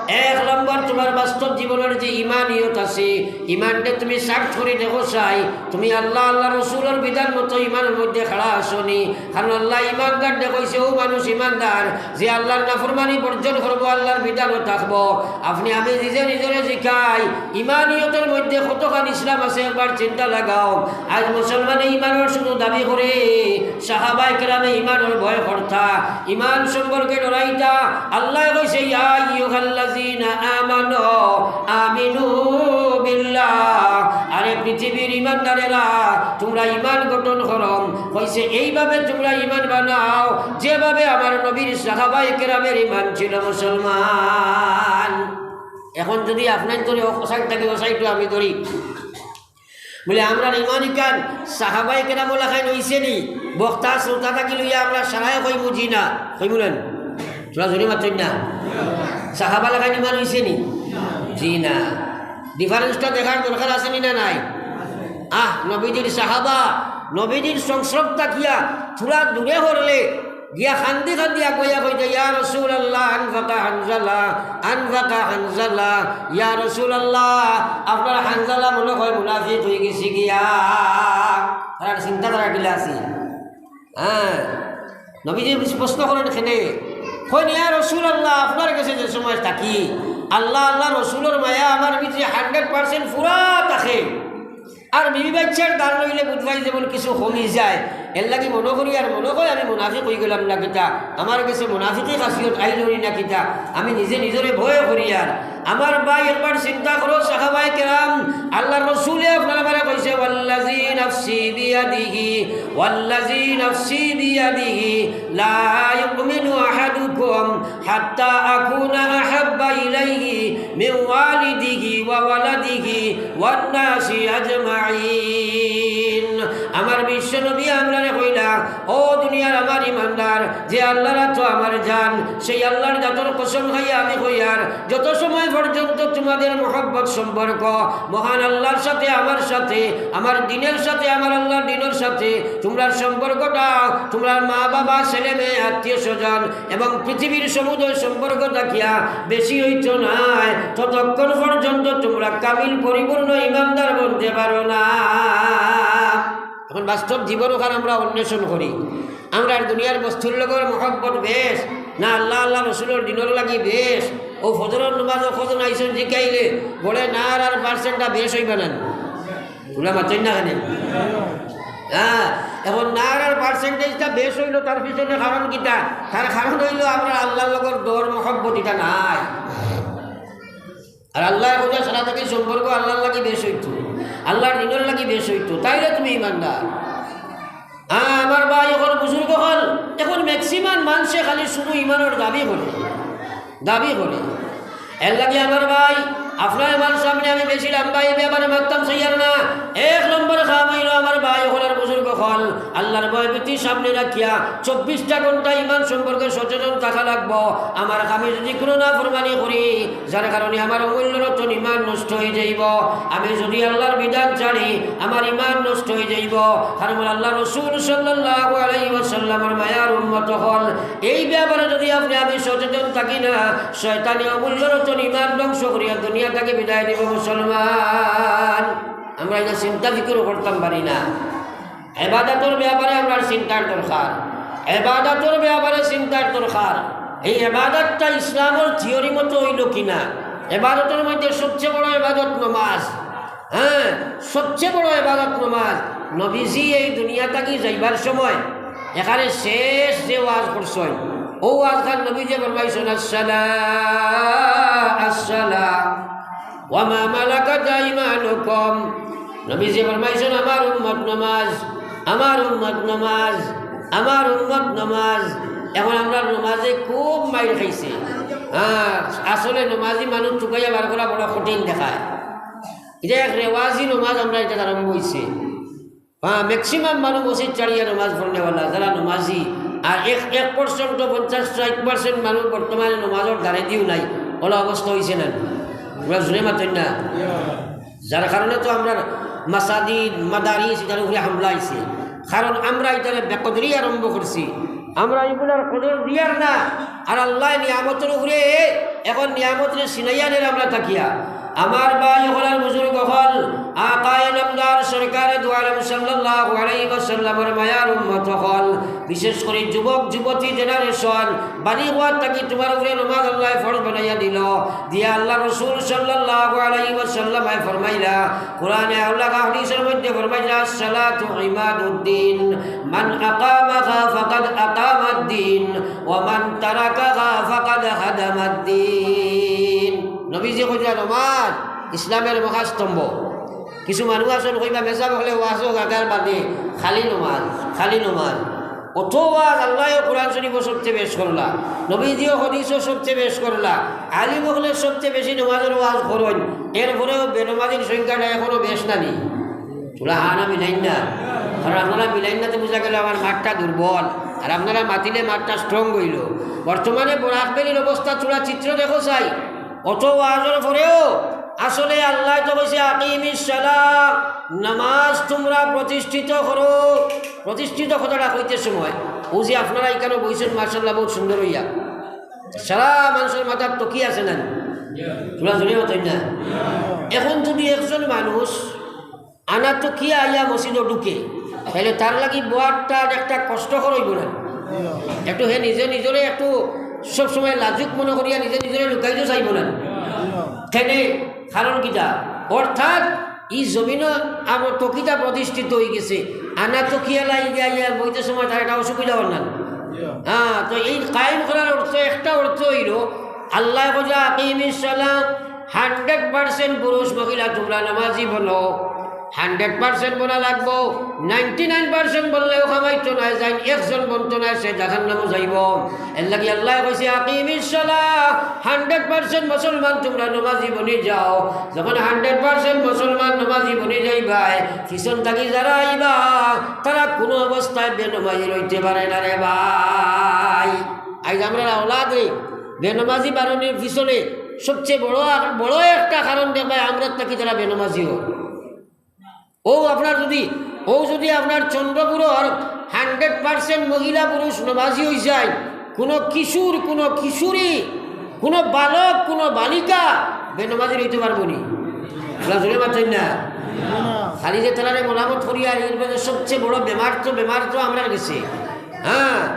এক নম্বর, তুমার বাস্তব জীবনর যে ইমানিয়ত আছে, ইমানরে তুমি search করি দেখো চাই, তুমি আল্লা, আল্লার রসুলর বিধান মতো ইমানর মধ্যে খাড়া আছো নি? কারণ আল্লায় ইমানদাররে কইছে, অউ মানুষ ইমানদার, যে আল্লার নাফরমানি বর্জন করবো, আল্লার বিধানো থাকবো। আপনে আমি নিজে নিজরে জিকাই, ইমানিয়তর মধ্যে কতখান ইসলাম আছে, একবার চিন্তা লাগাও। আইজ মুসলমানে ইমানর শুধু দাবি করে, সাহাবায়ে কেরামে ইমানর ভয় করতা। ইমান সম্পর্কে ডরাইতা। আল্লায় কইছে, "ইয়া আইয়ুহাল্লাযীনা আমানু আমিনু বিল্লাহ।" আরে পৃথিবীর ইমানদারেরা, তুমরা ইমান গঠন করো। কইছে, এইভাবে তুমরা ইমান বানাও, যেভাবে আমার নবীর সাহাবায়ে কেরামের ইমান ছিল। মুসলমান, এখন যদি আপনার ধরে ও side থাকি ও side আমি ধরি, বুলে, আমরার ইমান ইখান সাহাবায়ে কেরামর লাখান অইছে নি? বক্তা শ্রোতা থাকি লইয়া আমরা সারায় কইমু জি না, কইমু না নি? তুমরা জোরে মাতইন না। সাহাবা লাখান ইমান অইছে নি? জি না। Difference টা দেখার দরকার আছে নি না নাই? আহ, নবীজির সাহাবা, নবীজির সংস্রব থাকিয়া থুড়া দূরে হরলে গিয়া কান্দি কান্দি আগুয়াইয়া কইতা, "ইয়া রাসূলুল্লাহ, আনফাকা হানজালা, আনফাকা হানজালা, ইয়া রাসূলুল্লাহ, আপনার হানজালা মনে হয় মুনাফিক অইগেছে গিয়া।" তারার চিন্তাধারা কিলা আছিল? হ্যাঁ, নবীজি প্রশ্ন করেন কেনে? কইন, "ইয়া রাসূলুল্লাহ, আপনার গেছে যে সময় থাকি, আল্লা, আল্লার রসুলর মায়া আমার ভিতরে hundred percent পুরা থাকে।" আর বিবি বাইচ্চার দান লইলে বুঝবায় যেমন কিছু কমি যায়, এর লাগি মনো করি আর মনো কয় আমি মুনাফিক অইগেলাম না কিতা, আমার গেছে মুনাফিকি খাসিয়ত আইলো নি না কিতা, আমি নিজে নিজরে ভয় করি। আর আমার ভাই একবার চিন্তা করো, সাহাবায়ে কেরাম, আল্লার রসুলে আপনার আমারে কইছে, "ওয়াল্লাযী নাফসী বিয়াদিহি, ওয়াল্লাযী নাফসী বিয়াদিহি, লা ইউমিনু আহাদুকুম হাত্তা আকুনা আহাব্বা ইলাইহি মিন ওয়ালিদিহি ওয়া ওয়ালাদিহি ওয়ান নাসি আজমাইন।" আমার বিশ্ব নবী আমরারে কইলা, "ও দুনিয়ার আমার ইমানদার, যে আল্লার আতো আমার জান, সেই আল্লার জাতর কসম খাইয়া আমি কইয়ার, যত সময় পর্যন্ত তোমাদের মহব্বত সম্পর্ক মহান আল্লার সাথে, আমার সাথে, আমার দ্বীনর সাথে, আমার আল্লার দ্বীনর সাথে তোমরার সম্পর্কটা, তোমরার মা বাবা, ছেলে মেয়ে, আত্মীয় স্বজন এবং পৃথিবীর সমুদয় সম্পর্ক থাকিয়া বেশি অইতো নায়, ততক্ষণ পর্যন্ত তোমরা কামিল পরিপূর্ণ ইমানদার বনতে পারো না।" এখন বাস্তব জীবন অখান আমরা অন্বেষণ করি। আমরার দুনিয়ার বস্তুর লগর মহব্বত বেশ, না আল্লা, আল্লা রসুলর দ্বীনর লাগি বেশ? অউ ফজরর নমাজো কয়জন আইছইন জিকাইলে, বলে নারার percent টা বেশ অইবা না নি? তুমরা মাতইন না কেনে? হ্যাঁ, এখন নারার percentage টা বেশ অইলো, তার পিছনে কারণ কিতা? তার কারণ অইলো আমরার আল্লার লগর ডর মহব্বত ইটা নাই। আর আল্লায় কইরা সারা থাকি সম্পর্ক আল্লার লাগি বেশ অইতো, আল্লার দ্বীনর লাগি বেশ অইতো, তাইলে তুমি ইমানদার। আ, আমার ভাই অকল, বুজুর্গ অকল, এখন maximum মানষে খালি শুধু ইমানর দাবি করে, দাবি করে। এর লাগি আমার ভাই, আপনার আমার সামনে আমি বেশি লম্বা এই ব্যাপারে মাততাম চাইয়ার না। এক নম্বর কাম অইলো আমার ভাই অকল আর বুজুর্গ অকল, আল্লার ভয় ভীতি সামনে রাখিয়া চব্বিশটা ঘন্টা ইমান সম্পর্কে সচেতন থাকা লাগবো। আমার আমি যদি কোনো নাফরমানি করি, যার কারণে আমার অমূল্য রতন ইমান নষ্ট অই যাইবো। আমি যদি আল্লার বিধান ছাড়ি, আমার ইমান নষ্ট অই যাইবো। কারণ আল্লার রসুল সাল্লাল্লাহু আলাইহি ওয়াসাল্লামর মায়ার উম্মত অকল, এই ব্যাপারে যদি আপনে আমি সচেতন থাকি না, শয়তানে অমূল্য রতন ইমান ধ্বংস করিয়া দুনিয়া থাকি বিদায় দিবো। মুসলমান, আমরা ইটা চিন্তা ফিকিরও করতাম পারি না। এবাদতর ব্যাপারে আমরার চিন্তার দরকার, এবাদতর ব্যাপারে চিন্তার দরকার। এই এবাদতটা ইসলামর থিওরি মতো অইলো কিনা? এবাদতর মধ্যে সবচেয়ে বড় এবাদত নমাজ। হ্যাঁ, সবচেয়ে বড় এবাদত নমাজ। নবীজি এই দুনিয়া থাকি যাইবার সময় এখানে শেষ যে ওয়াজ করছইন, অউ ওয়াজখান নবীজি ফরমাইছইন, "আসসালা, আসসালা।" "ওয়া মা মালাকাত আইমানুকুম।" নবীজি ফরমাইছইন, "আমার উম্মত নমাজ, আমার উম্মত নমাজ, আমার উম্মত নমাজ।" এখন আমরার নমাজে খুব মাইর খাইছে। হ্যাঁ, আসলে নমাজি মানুষ টুকাইয়া বার করা বড় কঠিন দেখায়। ইটা এক রেওয়াজি নমাজ আমরার ইটাত আরম্ভ অইছে। হ্যাঁ, maximum মানুষ মসজিদ ছাড়িয়া নমাজ পড়নেওয়ালা, যারা নমাজি, আর এক, এক percent তো পঞ্চাশ ষাইট percent মানুষ বর্তমানে নমাজর ধারেদিও নাই, অলা অবস্থা অইছে না? তুমরা জোরে মাতইন না? যার কারণে তো আমরার মাসাজিদ, মাদারিস, ইটার উপরে হামলা অইছে। কারণ আমরা ইটারে বেকদরি আরম্ভ করছি। আমরা ইগুলার কদর দিয়ার না। আর আল্লায় নিয়ামতর উপরে এখন নিয়ামতরে ছিনাইয়া নের আমরা থাকিয়া। আমার ভাই অকল আর বুজুর্গ অকল, আকায়ে নামদার সরকারে দু আলম সাল্লাল্লাহু আলাইহি ওয়াসাল্লামর মায়ার উম্মত অকল, বিশেষ করি যুবক যুবতী generation, বালিগ অওয়ার থাকি তুমার উপরে নমাজ আল্লায় ফরজ বানাইয়া দিল। দিয়া আল্লার রসুল সাল্লাল্লাহু আলাইহি ওয়াসাল্লামে ফরমাইলা, কোরআনে আল্লাহ হাদিসর মধ্যে ফরমাইলা, "আসসালাতু ইমাদুদ্দিন, মান আকামাহা ফাকাদ আকামাদ্দিন, ওয়া মান তারাকাহা ফাকাদ হাদামাদ্দিন।" নবীজি কইলা, নমাজ ইসলামর মহাস্তম্ভ। কিছু মানুষ আছইন কইবা, মেসাব অকলে ওয়াজও গাগার বাদে খালি নমাজ, খালি নমাজ। অত ওয়াজ আল্লায়ও কোরআন শরীফও সবচে বেশ করলা, নবীজিও হাদিসও সবচে বেশ করলা, আলিম অকলে সবচে বেশি নমাজর ওয়াজ করইন, এরপরেও বেনমাজির সংখ্যাটা এখনো বেশ না নি? তুলা হানা মিলাইন না, কারণ আপনারা মিলাইন না তো বুঝা গেল আমার মাতটা দুর্বল, আর আপনারা মাতিলে মাতটা strong অইল। বর্তমানে বরাক ভ্যালির অবস্থা তুলা চিত্র দেখো চাই, অত ওয়াজর পরেও আসলে আল্লায় তো কইছে, "আকিমিস সালাহ", নামাজ তুমরা প্রতিষ্ঠিত করো। প্রতিষ্ঠিত কথাটা কইতে সময়, অউ যে আপনারা ইখানো বইছইন, মাশাআল্লাহ, বউত সুন্দর অইয়া, সারা মানষর মাথাত টকি আছে না নি? তুলা জোরে মাতইন না। এখন যদি একজন মানুষ আনা টকিয়া আইয়া মসজিদো ঢুকে, তাইলে তার লাগি বওয়াটা একটা কষ্টকর অইবো না? একটু হে নিজে নিজরে একটু সব সময় লাজুক মনো করিয়া নিজে নিজরে লুকাইতো চাইবো না? কেনে? কারণ কিতা? অর্থাৎ ই জমিনো আমার টকিতা প্রতিষ্ঠিত অইগেছে, আনা টকিয়া লাগি আইয়া বইতে সময় তার একটা অসুবিধা অর না? হ্যাঁ, তো এই কায়েম করার অর্থ, একটা অর্থ অইল, আল্লায় কইছে, "আকিমিস সালাহ", hundred percent পুরুষ মহিলা তুমরা নমাজি বনো। Hundred percent বনা লাগবো, ninety nine percent বনলেও কামাইতো নায়, যাইন একজন বনতো নায়, সে জাহান্নামো যাইবো। এরলাগি আল্লায় কইছে, "আকিমিস সালাহ", hundred percent মুসলমান তুমরা নমাজি বনি যাও। যখন hundred percent মুসলমান নমাজি বনি যাইবায়, পিছন থাকি যারা আইবা, তারা কুনু অবস্থায় বেনমাজি রইতে পারে না রে ভাই। আইজ আমরার আওলাদরে বেনমাজি বানানির পিছনে সবচে বড়, বড় একটা কারণ দেখবায় আমরার থাকি তারা বেনমাজি অয়। অউ আপনার যদি, অউ যদি আপনার চন্দ্রপুরর hundred percent মহিলা পুরুষ নমাজি অইযায়, কুনু কিশোর, কুনু কিশোরী, কুনু বালক, কুনু বালিকা বেনমাজি রইতে পারবো নি? তুলা জোরে মাতইন না। খালি যে তারারে মলামত করিয়ার, এর মাঝে সবচে বড় বেমার তো, বেমার তো আমরার গেছে। হ্যাঁ,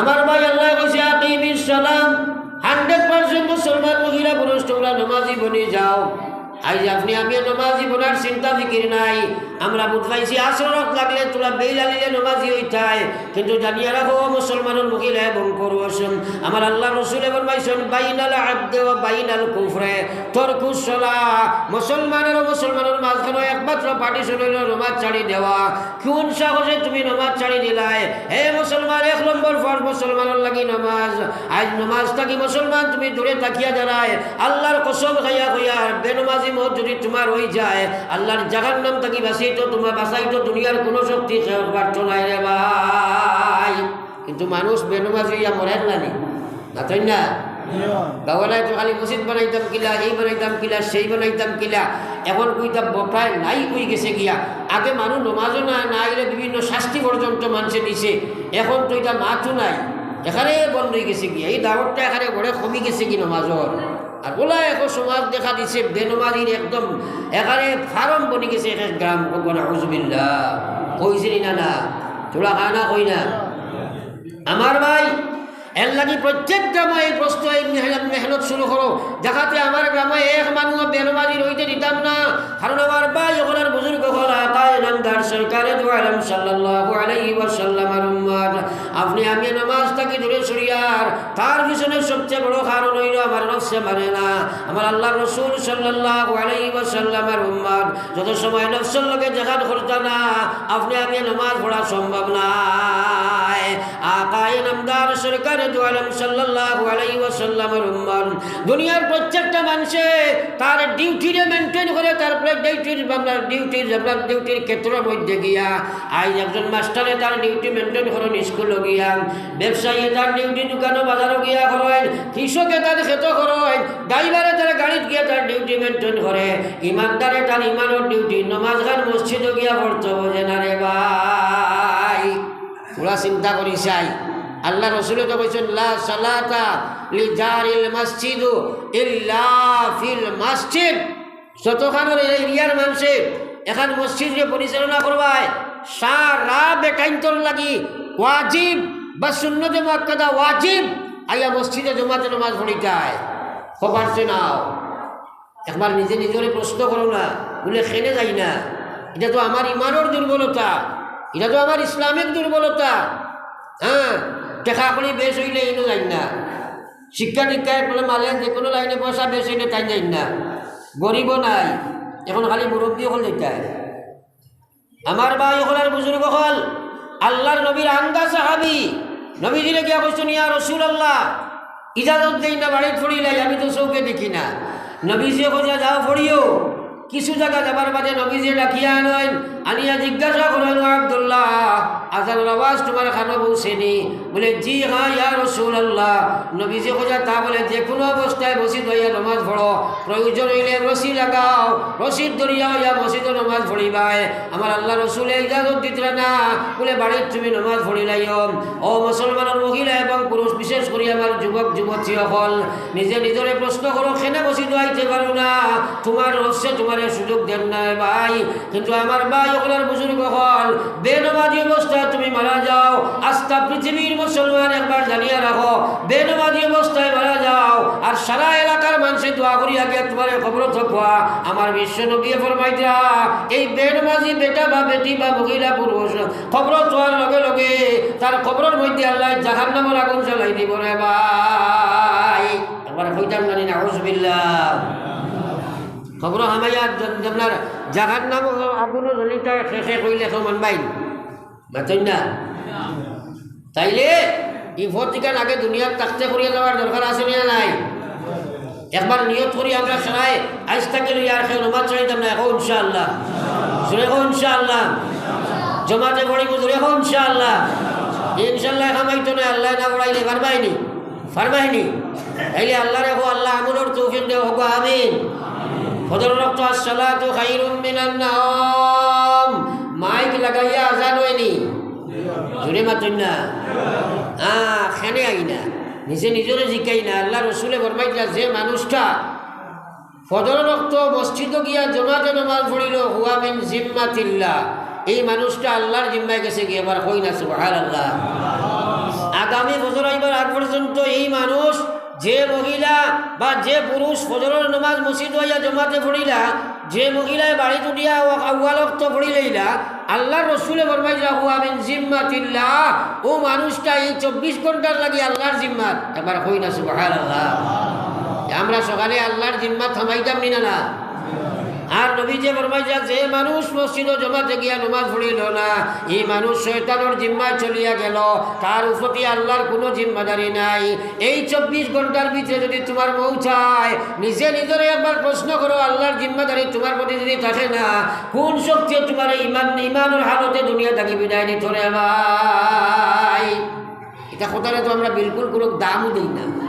আমার ভাই আল্লায় কইছে, "আকিমিস সালাহ", hundred percent মুসলমান মহিলা পুরুষ তুমরা নমাজি বনি যাও। আইজ আপনে আমি নমাজি বনার চিন্তা ফিকির নাই। আমরা বুঝ পাইছি, আসর অক্ত লাগলে তুলা বেইল আলিলে নমাজি অইতায়। কিন্তু জানিয়া রাখো, মুসলমানর মহিলা এবং পুরুষ, আমার আল্লার রসুলে ফরমাইছইন, "বাইনাল আবদে ওয়া বাইনাল কুফরে তরকুস সালাহ।" মুসলমান আর মুসলমানর মাঝখানো একমাত্র partition অইল নমাজ ছাড়ি দেওয়া। কুন সাহসে তুমি নমাজ ছাড়ি দিলায়? হে মুসলমান, এক নম্বর ফরজ মুসলমানর লাগি নমাজ। আইজ নমাজ থাকি মুসলমান তুমি দূরে থাকিয়া যারায়, আল্লার কসম খাইয়া কইয়ার, বেনমাজি মউত যদি তুমার অইযায়, আল্লার জাহান্নাম থাকি বাঁচাইতো, তুমার বাঁচাইতো দুনিয়ার কুনু শক্তি কেউ পারতো নায় রে ভাই। কিন্তু মানুষ বেনমাজি অইয়া মরের না নি? মাতইন না? গাওয়ালায় তো খালি মসজিদ বানাইতাম কিলা, এই বানাইতাম কিলা, সেই বানাইতাম কিলা। এখন কইতা বটায় নাই অইগেছে গিয়া। আগে মানুষ নমাজো না, না আইলে বিভিন্ন শাস্তি পর্যন্ত মানষে দিছে। এখন তো ইতা মাতও নাই, এখানে বন্ধ অইগেছে গিয়া। এই দাওয়াতটা এখানে বড় কমি গেছে গি নমাজর। আর অলা এখন সমাজ দেখা দিছে বেনমাজির একদম এখানে ফার্ম বনি গেছে এক এক গ্রাম। নাউজুবিল্লাহ। কইছি নি না, না? তুলা কানা কই না? আমার ভাই, এরলাগি প্রত্যেক গ্রামো এই প্রশ্ন, এই মেহনত, মেহনত শুরু করো, যাহাতে আমার গ্রামো এক মানুষ বেনমাজি রইতে দিতাম না। কারণ আমার ভাই অকল আর বুজুর্গ অকল, আকায়ে নামদার সরকারে দু আলম সাল্লাল্লাহু আলাইহি ওয়াসাল্লামর উম্মত, আপনে আমি নমাজ থাকি দূরে সরিয়ার, তার পিছনে সবচে বড় কারণ অইল আমার নফসে মানে না। আমার আল্লার রসুল সাল্লাল্লাহু আলাইহি ওয়াসাল্লামর উম্মত যত সময় নফসর লগে জেহাদ করতা না, আপনে আমি নমাজ পড়া সম্ভব নায়। আকায়ে নামদার সরকারে দু আলম সাল্লাল্লাহু আলাইহি ওয়াসাল্লামর উম্মত। দুনিয়ার প্রত্যেকটা মানষে তার duty রে maintain করে, তার প্রায় duty র, আপনার duty র, আপনার duty র ক্ষেত্রর মধ্যে গিয়া। আইজ একজন মাস্টারে তার duty maintain করইন স্কুলো গিয়া, ব্যবসায়ীয়ে তার duty দোকানো বাজারো গিয়া করইন, কৃষকে তার খেতো করইন, ড্রাইভারে তার গাড়িত গিয়া তার duty maintain করে, ইমানদারে তার ইমানর duty নমাজ খান মসজিদো গিয়া পড়তো বুঝে না রে ভাই। থুড়া চিন্তা করি চাই, আল্লার রসুলে তো কইছইন, "লা সালাতা লিজারিল মসজিদু ইল্লা ফিল মসজিদ।" যতখানর এরিয়ার মানষে এখান মসজিদরে পরিচালনা করবায়, সারা বেটাইন্তর লাগি ওয়াজিব বা সুন্নতে মুআক্কাদা ওয়াজিব, আইয়া মসজিদে জমাতে নামাজ পড়িতায়। খবর শোনাও। একবার নিজে নিজরে প্রশ্ন করো না, বুলে, "কেনে যাই না? ইটা তো আমার ইমানর দুর্বলতা, ইটা তো আমার ইসলামিক দুর্বলতা।" হ্যাঁ, টেকা কড়ি বেশ অইলে ইনো যাই না, শিক্ষা দীক্ষায় বুলে মালে যে কোনো লাইনে পয়সা বেশ অইলে তাইন যাই না, গরিবও নাই, এখন খালি মুরব্বী অকল যাইতায়। আমার ভাই অকল আর বুজুর্গ অকল, আল্লার নবীর আন্দা সাহাবী, নবীজিরে গিয়া কইছইন, "ইয়া রাসূলুল্লাহ, ইজাজত দেইন না, বাড়িত পড়িলাই, আমি তো চউখে দেখি না।" নবীজিয়ে কইছইন, "যাও পড়িও।" কিছু জাগা যাবার বাদে নবীজিয়ে ডাকিয়া আনইন, আনিয়া জিজ্ঞাসা করইন, "ও আব্দুল্লাহ, আজানর আওয়াজ তুমার কানো পৌঁছেনি?" বুলে, "জি হ্যাঁ, ইয়া রাসূলুল্লাহ।" নবীজিয়ে কইছইন, "তা বুলে যে কোনো অবস্থায় মসজিদো আইয়া নামাজ পড়ো, প্রয়োজন অইলে রশি লাগাও, রশির দরিয়া অইয়া মসজিদো নামাজ পড়িবায়।" আমার আল্লার রসুলে ইজাজত দিতরা না, বুলে, "বাড়িত তুমি নামাজ পড়িলাইও।" ও মুসলমানর মহিলা এবং পুরুষ, বিশেষ করি আমার যুবক যুবতী অকল, নিজে নিজরে প্রশ্ন করো, কেনে মসজিদো আইতে পারো না? তুমার রসে তুমারে সুযোগ দেন না রে ভাই। কিন্তু আমার ভাই অকল আর বুজুর্গ অকল, বেনমাজি অবস্থায় তুমি মারা যাও, আস্তা পৃথিবীর মুসলমান একবার জানিয়া রাখো, বেনমাজি অবস্থায় মারা যাও, আর সারা এলাকার মানষে দোয়া করিয়া গিয়া তুমারে কবরো থুবা। আমার বিশ্ব নবীয়ে ফরমাইতরা, এই বেনমাজি বেটা বা বেটি বা মহিলা পুরুষ কবরো থুবার লগে লগে তার কবরর মধ্যে আল্লায় জাহান্নামর আগুন জ্বালাই দিবো রে ভাই। একবার কইতাম জানি না, নাউজুবিল্লাহ। কবরো হামাইয়া জ-, আপনার জাহান্নামর আগুনও জ্বলিতায়, কে কে কইলে কেউ মানবায় নি। মাতইন না। তাইলে ই ফতিকান আগে দুনিয়াত থাকতে করিয়া যাওয়ার দরকার আছে না নাই? একবার নিয়ত করি আমরা সবাই আইজ থাকি লইয়া আর কেউ নমাজ ছাড়িতাম না, কও ইনশাআল্লাহ। জোরে কও ইনশাআল্লাহ। জমাতে পড়িমু, জোরে কও ইনশাআল্লাহ। ইনশাআল্লাহ কামাইতো না, আল্লায় না পড়াইলে পারবায় নি? পারবায় নি? তাইলে আল্লারে কও, "আল্লাহ, আমলর তৌফিক দেও", কও আমিন। ফজরর ওয়াক্ত আসসালাতু খায়রুম মিনান নাওম, মাইক লাগাইয়া আজান অয়নি? জোরে মাতইন না। আ, কেনে আই না। নিজে নিজরে জিকাই না। আল্লার রসুলে ফরমাইতরা, যে মানুষটা ফজরর ওয়াক্ত মসজিদো গিয়া জমাতে নমাজ পড়িলো, হুয়া মিন জিম্মাতিল্লাহ, এই মানুষটা আল্লার জিম্মায় গেছে গিয়া। এবার কই না সুবহানাল্লাহ। আগামী ফজর আইবার আগ পর্যন্ত এই মানুষ, যে মহিলা বা যে পুরুষ ফজরর নমাজ মসজিদো আইয়া জমাতে পড়িলা, যে মহিলায় বাড়িত উঠিয়া আউয়াল ওয়াক্ত পড়িলাইলা, আল্লার রসুলে ফরমাইতরা, "হুয়া মিন জিম্মাতিল্লাহ", ও মানুষটা এই চব্বিশ ঘন্টার লাগি আল্লার জিম্মাত। এবার কই না সুবহানাল্লাহ। আমরা সকালে আল্লার জিম্মাত থামাইতাম নি না, না? আর নবীজিয়ে ফরমাইতরা, যে মানুষ মসজিদো জমাতে গিয়া নমাজ পড়িলো না, এই মানুষ শয়তানর জিম্মায় চলিয়া গেলো, তার উপরে আল্লার কুনু জিম্মাদারি নাই। এই চব্বিশ ঘন্টার ভিতরে যদি তুমার মউত অয়, নিজে নিজরে একবার প্রশ্ন করো, আল্লার জিম্মাদারি তুমার প্রতি যদি থাকে না, কুন শক্তিয়ে তুমারে ইমান, ইমানর হালতে দুনিয়া থাকি বিদায় দিতো রে ভাই? ইতা কথারে তো আমরা বিলকুল কুনু দামও দেই না,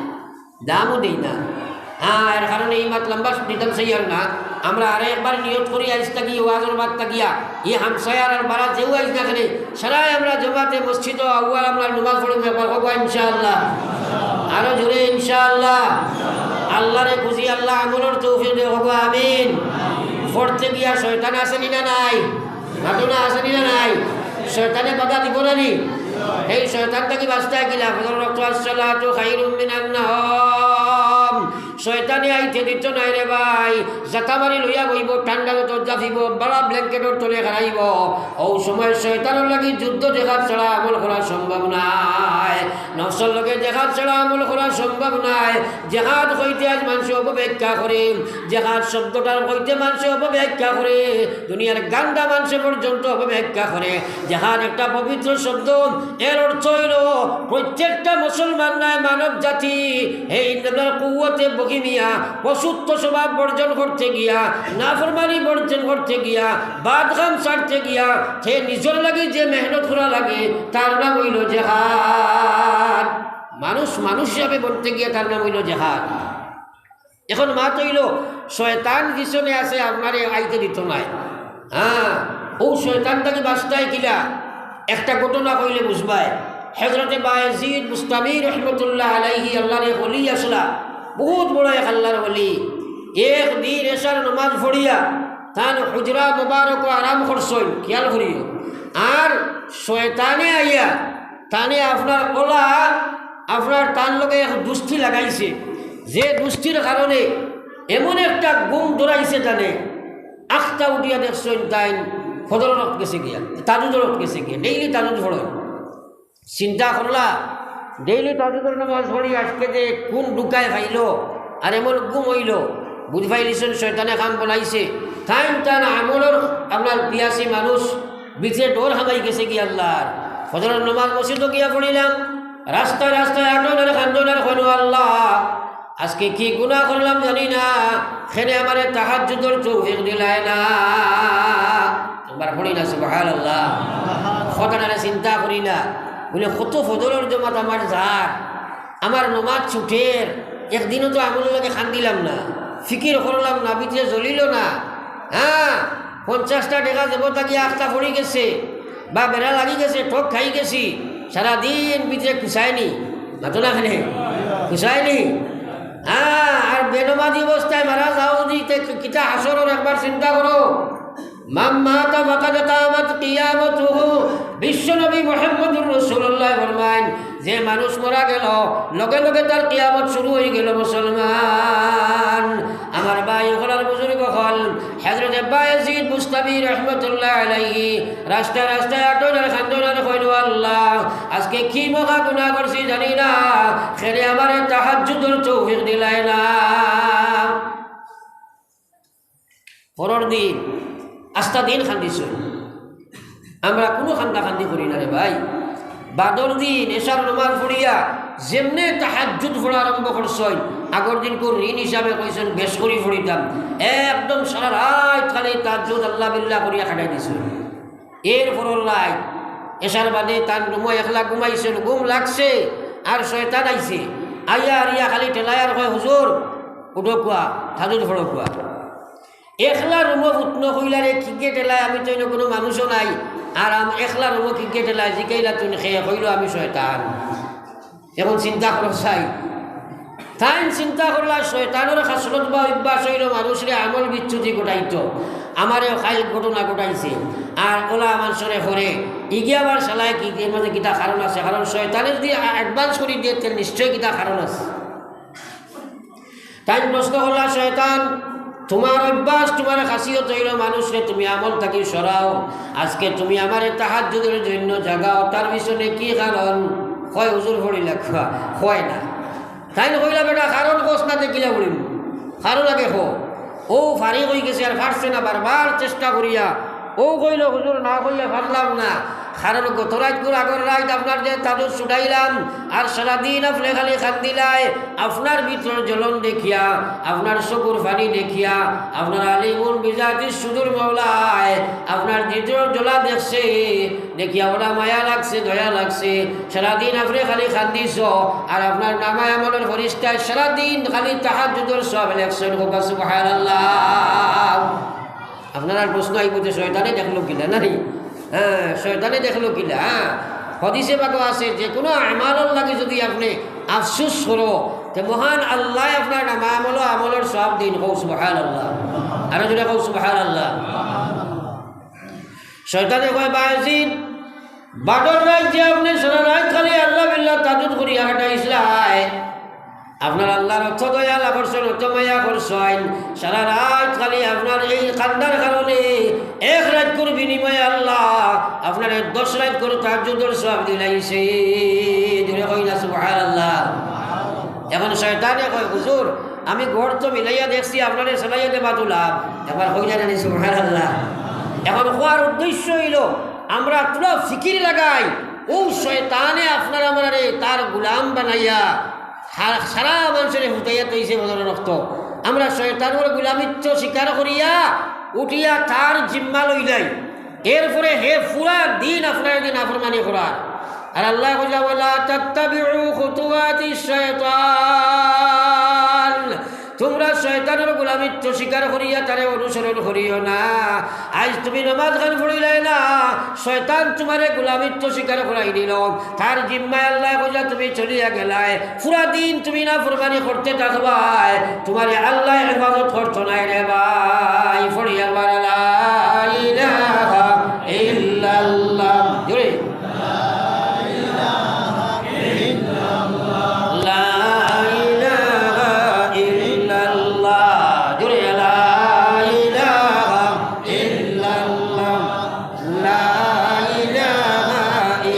দামও দেই না। হ্যাঁ, এর কারণে ই মাত লম্বা দিতাম চাইয়ার না। আমরা আরো একবার নিয়ত করি, আইজ থাকি, ওয়াজর বাদ থাকিয়া, ই হামসায়ার আর বারা যেউ আইজ না কেনে, সারাই আমরা জমাতে মসজিদো আউয়াল আমরা নমাজ পড়িমু একবার, কও ইনশাআল্লাহ। আরো জোরে ইনশাআল্লাহ। আল্লারে খুজি, আল্লাহ আমলর তৌফিক দেও, কও আমিন। পড়তে গিয়া শয়তান আছেনি না নাই? মাতো না, আছেনি না নাই? শয়তানে বাধা দিবো না নি? এই শয়তান থাকি বাঁচতায় কিলা? ফজরর ওয়াক্ত আসসালাতু খায়রুম মিনান নাওম। শয়তানে আইতে দিতো নায় রে ভাই। জাতা মারি লইয়া বইবো, ঠান্ডা যত জাফিবো, বারা ব্ল্যাঙ্কেটর তলে হারাইবো। অউ সময় শয়তানর লাগি যুদ্ধ জেহাদ ছাড়া আমল করা সম্ভব নায়। নফসর লগে জেহাদ ছাড়া আমল করা সম্ভব নায়। জেহাদ কইতে আইজ মানষে অপব্যাখ্যা করে, জেহাদ শব্দটার কইতে মানষে অপব্যাখ্যা করে, দুনিয়ার গান্দা মানষে পর্যন্ত অপব্যাখ্যা করে। জেহাদ একটা পবিত্র শব্দ, এর অর্থ অইলো প্রত্যেকটা মুসলমান নায় মানব জাতি, এই ইন্দ্রনার কুওয়াতে বগি মিয়া, পশুত্ব স্বভাব বর্জন করতে গিয়া, নাফরমানি বর্জন করতে গিয়া, বাদ কাম ছাড়তে গিয়া, হে নিজর লাগি যে মেহনত করা লাগে, তার নাম অইলো জেহাদ। মানুষ মানুষ হিসাবে বনতে গিয়া তার নাম অইলো জেহাদ। এখন মাত অইলো, শয়তান পিছনে আছে, আপনারে আইতে দিতো নায়। হ্যাঁ, অউ শয়তান থাকি বাঁচতায় কিলা? একটা ঘটনা কইলে বুঝবায়। হযরতে বায়েজিদ বুস্তামি রহমতুল্লাহ আলাইহি আল্লাহর এক ওলি আসলা, বহুত বড় এক আল্লাহর ওলি। একদিন এশার নমাজ পড়িয়া তান হুজরা মোবারকো আরাম করছইন, খেয়াল করিও। আর শয়তানে আইয়া তানে আপনার ওলা, আপনার তান লগে এক দুস্তি লাগাইছে, যে দুস্তির কারণে এমন একটা ঘুম ধরাইছে তানে, আখতা উঠিয়া দেখছইন তাইন ফজরর অক্ত গেছে গিয়া, তাহাজ্জুদর অক্ত গেছে গিয়া, ডেইলি তাহাজ্জুদ পড়ইন। চিন্তা করলা, ডেইলি তাহাজ্জুদর নামাজ পড়ি, আজকে যে কোন ঢুকায় খাইলো, আর এমন ঘুম অইলো, বুঝ পাইলিছইন শয়তানে কাম বানাইছে। তাইন তান আমলর আপনার পিয়াসি মানুষ, ভিতরে ডর হামাই গেছে গি আল্লাহর। ফজরর নামাজ মসজিদো গিয়া পড়িলাম, রাস্তায় রাস্তায় আটইন আর কান্দইন আর কইন, "আল্লাহ, আজকে কি গুনাহ করলাম জানি না, কেনে আমারে তাহাজ্জুদর তৌফিক দিলায় না।" একবার পড়ি না, সুবহানাল্লাহ। কথাটারে চিন্তা করি না। বলে, কত ফজরর জমাত আমার যার, আমার নমাজ ছুটের, একদিনও তো আমলর লগে কান্দিলাম না, ফিকির করলাম না, ভিতরে জ্বলিল না। হ্যাঁ, পঞ্চাশটা টেকা জেবো থাকি আখতা পড়ি গেছে, বা বেড়া লাগি গেছে, ঠক খাই গেছি, সারাদিন ভিতরে কুচায়নি, মাতো না কেনে? কুচায়নি? হ্যাঁ, আর বেনমাজি অবস্থায় মারা যাও যদি, তে কিতা হাশরর একবার চিন্তা করো। মান মাতা ফাকাদ কামাত কিয়ামাতুহু। বিশ্বনবী মুহাম্মদুর রাসূলুল্লাহ ফরমাইন, যে মানুষ মারা গেল, লগে লগে তার কিয়ামত শুরু অই গেল। মুসলমান, আমার ভাই অকল আর বুজুর্গ অকল, হযরতে বায়েজিদ বুস্তামি রহমতুল্লাহ আলাইহি রাস্তায় রাস্তায় আটইন আর কান্দইন আর কইন, "আল্লাহ, আজকে কি মহা গুনাহ করছি জানি না, কেনে আমারে তাহাজ্জুদর তৌফিক দিলায় না।" পরর দিন আস্তা দিন কান্দিছইন। আমরা কুনু কান্দা কান্দি করি না রে ভাই। বাদর দিন এশার নমাজ পড়িয়া যেমনে তাহাজ্জুদ পড়া আরম্ভ করছইন, আগর দিনকুর ঋণ হিসাবে কইছইন বেশ করি পড়িতাম। একদম সারা রাইত খালি তাহাজ্জুদ আল্লাহ বিল্লাহ করিয়া কাটাই দিছইন। এর পরর রাইত এশার বাদে তান রুমো একলা ঘুমাইছইন, ঘুম লাগছে, আর শয়তান আইছে, আইয়া আরিয়া খালি ঠেলায় আর কয়, "হুজুর, উঠো কুয়া, তাহাজ্জুদ পড়ো কুয়া।" একলা রুমো ফুতনো কইলা রে, কিগে ঠেলায়, আমি তো ইনো কুনু মানুষও নাই। আর আম-, একলা রুমো কিগে ঠেলায়, জিকাইলা তুন খে, কইলো আমি শয়তান। এখন চিন্তা করো চাই। তাইন চিন্তা করলা, শয়তানর খাসলত বা অভ্যাস অইলো মানুষরে আমল বিচ্যুতি ঘটাইতো। আমারেও খাইল ঘটনা ঘটাইছে। আর ওলা মানষরে করে, ইগিয়া আবার শালায় কি, এর মাঝে কিতা কারণ আছে? কারণ শয়তানে যদি আ-, advance করি দিয়ে, তে নিশ্চয় কিতা কারণ আছে। তাইন প্রশ্ন করলা, "শয়তান, তুমার অভ্যাস, তুমার খাসিয়ত অইলো মানুষরে তুমি আমল থাকি সরাও। আজকে তুমি আমারে তাহাজ্জুদর জন্য জাগাও, তার পিছনে কি কারণ?" কয়, "হুজুর পড়িলা কুয়া।" কয় না। তাইন কইলা, "বেটা, কারণ কস না, দেখিলা পড়িমু। কারণ আগে ক।" ও ফারিগ অই গেছে, আর পারছে না, বারবার চেষ্টা করিয়া ও কইলো, "হুজুর, না কইয়া পারলাম না।" কারণ গত রাইতকুর আগর রাইত আপনার যে তাহাজ্জুদ ছুটাইলাম, আর সারাদিন আপনে খালি কান্দিলায়, আপনার ভিতর জ্বলন দেখিয়া, আপনার চকুর পানি দেখিয়া, আপনার আলিমুন বিজাতি সুদূর মাওলায় আপনার ভিতর জ্বলা দেখছে, দেখিয়া ওলা মায়া লাগছে, দয়া লাগছে। সারাদিন আপনে খালি কান্দিছ, আর আপনার নামায় আমলর ফিরিস্তায় সারাদিন খালি তাহাজ্জুদর সওয়াব লেখছইন। কউক্কা সুবহানাল্লাহ। আপনারার প্রশ্ন আইবো যে শয়তানে দেখলো কিলা, নানি? হ্যাঁ, শয়তানে দেখলো কিলা, হ্যাঁ। হাদিসে পাকো আছে, যে কুনু আমালর লাগি যদি আপনে আফসোস করো, তে মহান আল্লায় আপনার নামায় আমলো আমলর সওয়াব দিন। কউক্কা সুবহানাল্লাহ। আরো জোরে কউক্কা সুবহানাল্লাহ। শয়তানে কয়, "বায়েজিদ, বাদর রাইত যে আপনে সারা রাইত খালি আল্লাহ বিল্লাহ তাহাজ্জুদ করিয়া কাটাইছলায়, আপনার আল্লায় অত দয়া করছইন, অত মায়া করছইন, সারা রাইত খালি আপনার এই কান্দার কারণে এক রাইতকুর বিনিময়ে আল্লায় আপনারে দশ রাইতকুর তাহাজ্জুদর সওয়াব দিলাইছে।" জোরে কইলা সুবহানাল্লাহ। এখন শয়তানে কয়, "হুজুর, আমি গড় তো মিলাইয়া দেখছি, আপনারে চালাইয়া দেবা তো লাভ।" একবার কইলা নানি সুবহানাল্লাহ। এখন কওয়ার উদ্দেশ্য অইলো, আমরা থুড়া ফিকির লাগাই, অউ শয়তানে আপনার আমরারে তার গুলাম বানাইয়া সা-, সারা মানষরে হুতাইয়া থইছে বদর রক্ত। আমরা শয়তানর গুলামিত্ব স্বীকার করিয়া উঠিয়া তার জিম্মা লইলাই। এরপরে হে পুরা দিন আপনার দিন নাফরমানি করার। আর আল্লায় কইলা, "ওয়ালা তাত্তাবিউ খুতুওয়াতিশ শাইতান।" তুমরা শয়তানর গোলামিত্ব স্বীকার করিয়া তারে অনুসরণ করিও না। আইজ তুমি নমাজ খান পড়িলায় না, শয়তান তুমারে গোলামিত্ব স্বীকার করাই দিল। তার জিম্মায় আল্লায় কইলা তুমি চলিয়া গেলায়, পুরা দিন তুমি নাফরমানি করতে থাকবায়, তুমারে আল্লায় হেফাজত করতো নায় রে ভাই। পড়ি আবার লা ইলাহা ইল্লাল্লাহ। জোরে। লা ইলাহা ইল্লাল্লাহ। জোরে, লা ইলাহা ইল্লাল্লাহ। লা ইলাহা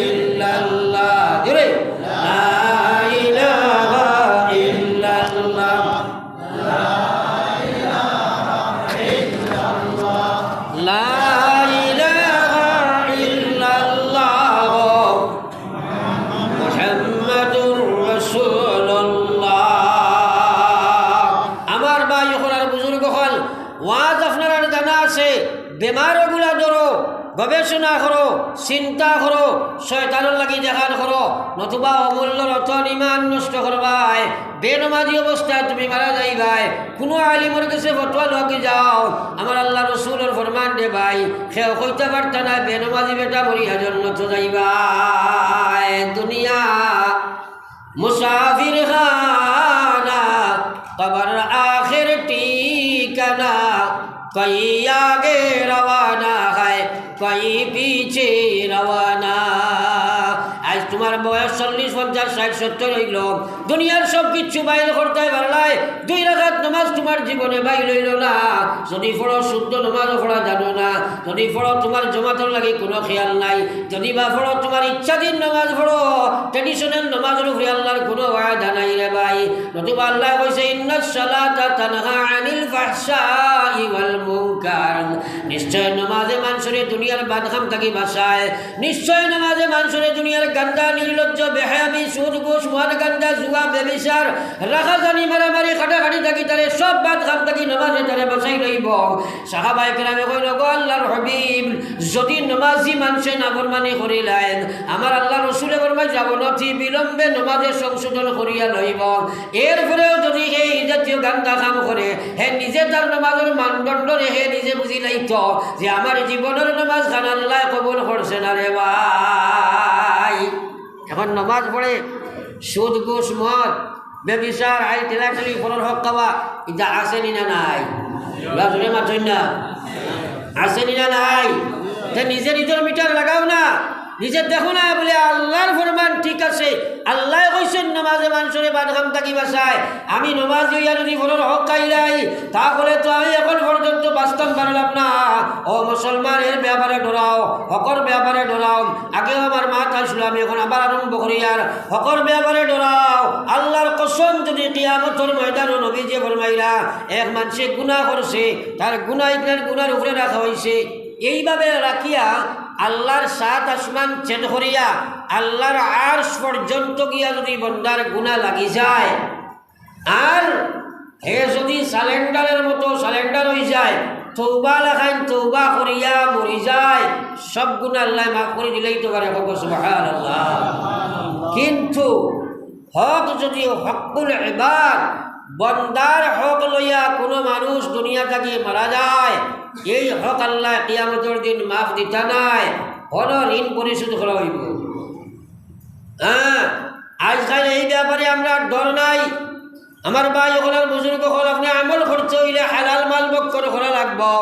ইল্লাল্লাহ। জোরে, লা ইলাহা ইল্লাল্লাহ। লা ইলাহা ইল্লাল্লাহ। মুহাম্মাদুর রাসূলুল্লাহ। আমার ভাই অকল আর বুজুর্গ অকল, ওয়াজ আপনারার জানা আছে, বেমার অগুলা ধরো, গবেষণা করো, চিন্তা করো, শয়তানর লাগি যেখান করো, নতুবা অমূল্য রতন ইমান নষ্ট করবায়। বেনমাজি অবস্থায় তুমি মারা যাইবায়। কুনু আলিমর গেছে ফতোয়া লওয়া কি যাও? আমার আল্লার রসুলর ফরমান রে ভাই, কেউ কইতা পারতা না বেনমাজি বেটা মরিয়া জন্নতো যাইবায়। দুনিয়া মুসাফির খানা, কবর আখের ঠিকানা, কই আগে রওয়ানা হয়, কই পিছে রওয়ানা। আইজ তুমার বয়স চল্লিশ, পঞ্চাশ, ষাইট, সত্তইর অইলো, দুনিয়ার সব কিচ্ছু বাইর করতায় পারলায়, দুই রাকাত নমাজ তুমার জীবনে বাইর অইলো না। যদি পড়ো শুদ্ধ নমাজও পড়া জানো না, যদি পড়ো তুমার জমাতর লাগি কুনু খেয়াল নাই, যদি বা পড়ো তুমার ইচ্ছাধীন নমাজ পড়ো, traditional নমাজর উপরে আল্লার কুনু ওয়াদা নাই রে ভাই। নতুবা আল্লায় কইছে, ইন্নাস সালাতা তানহা আনিল ফাহশাই ওয়াল মুনকার। নিশ্চয় নমাজে মানষরে দুনিয়ার বাদ কাম থাকি বাঁচায়। নিশ্চয় নমাজে মানষরে দুনিয়ার গান্দা, নির্লজ্জ, বেহায়ামি, সুদ, ঘুষ, মদ, গান্দা, জুয়া, ব্যভিচার, রাখাজানি, মারামারি, কাটাকাটি থাকি তারে সব বাদ কাম থাকি নমাজে তারে বাঁচাই লইবো। সাহাবায়ে কেরামে কইলো, গো আল্লার হাবিব, যদি নমাজি মানষে নাফরমানি করিলাইন, আমার আল্লার রসুলে ফরমাইন, অনতি বিলম্বে নমাজে সংশোধন করিয়া লইবো। এরপরেও যদি হে ই জাতীয় গান্দা কাম করে, হে নিজে তার নমাজর মানদণ্ডরে হে নিজে বুঝিলাইতো যে আমার জীবনর নমাজ খান আল্লায় কবুল করছে না রে ভাই। এখন নমাজ পড়ে সুদ, ঘুষ, মদ, ব্যভিচার, আইল ঠেলাঠেলি, পরর হক খাওয়া, ইতা আছে নি না নাই? ওরা জোরে মাতইন না। আছে নি না নাই? তে নিজে নিজর মিটার লাগাও না, নিজে দেখো না বুলে আল্লার ফরমান ঠিক আছে। আল্লায় কইছইন নমাজে মানষরে বাদ কাম থাকি বাঁচায়। আমি নমাজি অইয়া যদি পরর হক খাইলাই, তাহলে তো আমি এখন পর্যন্ত বাঁচতাম পারলাম না। ও মুসলমান, এর ব্যাপারে ডরাও, হকর ব্যাপারে ডরাও। আগেও আমার মাত আছলো, আমি এখন আবার আরম্ভ করিয়ার, হকর ব্যাপারে ডরাও। আল্লার কসম, যদি কিয়ামতর ময়দানো নবীজিয়ে ফরমাইলা, এক মানষে গুনা করছে, তার গুনা ইকরার গুনার উপরে রাখা অইছে। এইভাবে রাখিয়া আল্লার সাত আসমান ছেদ করিয়া আল্লার আরশ পর্যন্ত গিয়া যদি বন্দার গুনা লাগি যায়, আর হে যদি সালেন্ডারের মতো সালেন্ডার অই যায়, তওবা লাখান তওবা করিয়া মরি যায়, সব গুনা আল্লায় মাফ করি দিলাইতো পারে। কও সুবহানাল্লাহ। কিন্তু হক যদি হক্কুল ইবাদ, বন্দার হক লইয়া কুনু মানুষ দুনিয়া থাকি মারা যায়, এই হক আল্লায় কিয়ামতর দিন মাফ দিতা নায়, হকল ঋণ পরিশোধ করা অইবো। হ্যাঁ, আইজকাইল এই ব্যাপারে আমরার ডর নাই। আমার ভাই অকল আর বুজুর্গ অকল, আপনে আমল করতে অইলে হালাল মাল ভক্ষণ করা লাগবো।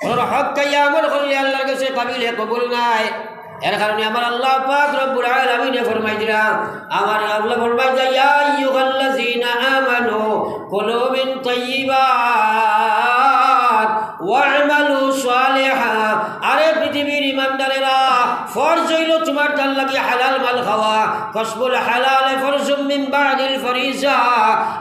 পরর হক খাইয়া আমল করলে আল্লার গেছে কাবিলে কবুল নায়। এর কারণে আমার আল্লাহ পাক রব্বুল আলামিনে ফরমাই দিলা, আমার আল্লায় ফরমাই দিলা, ইয়া আইয়ুহাল্লাযীনা আমানু কুলু মিন তাইয়্যিবাত ওয়া'মালু সালিহা। আরে পৃথিবীর ইমানদারেরা, ফরজ অইলো তুমার তার লাগি হালাল মাল খাওয়া। কাসবুল হালাল ফরজুম মিন বা'দিল ফরিজা।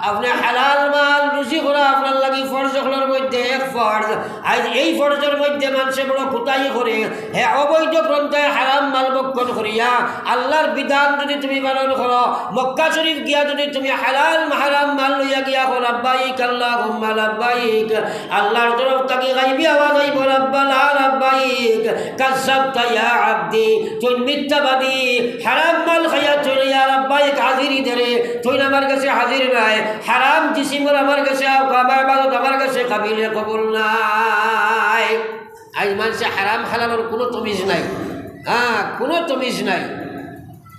আপনে হালাল মাল রুজি করা আপনার লাগি ফরজ অকলর মধ্যে এক ফরজ। আইজ এই ফরজর মধ্যে মানষে বড় কুতাহি করে, হে অবৈধ পন্থায় হারাম মাল ভক্ষণ করিয়া আল্লার বিধান যদি তুমি পালন করো, মক্কা শরীফ গিয়া যদি তুমি হালাল হারাম মাল লইয়া গিয়া কও, লাব্বাইক আল্লাহুম্মা লাব্বাইক, আল্লার তরফ থাকি গাইবি আওয়াজ আইবো, লাব্বা লা লাব্বাইক, কাজ্জাবতা ইয়া আবদি। তুই মিথ্যাবাদী, হারাম মাল খাইয়া তুই ইয়া লাব্বাইক হাজিরি দেরে, তুই আমার গেছে হাজির নায়, হারাম জিসিমর আমার গেছে আও, আমার ইবাদত আমার গেছে কাবিলে কবুল নায়। আইজ মানষে হারাম হালালর কুনু তমিজ নাই, হ্যাঁ, কুনু তমিজ নাই।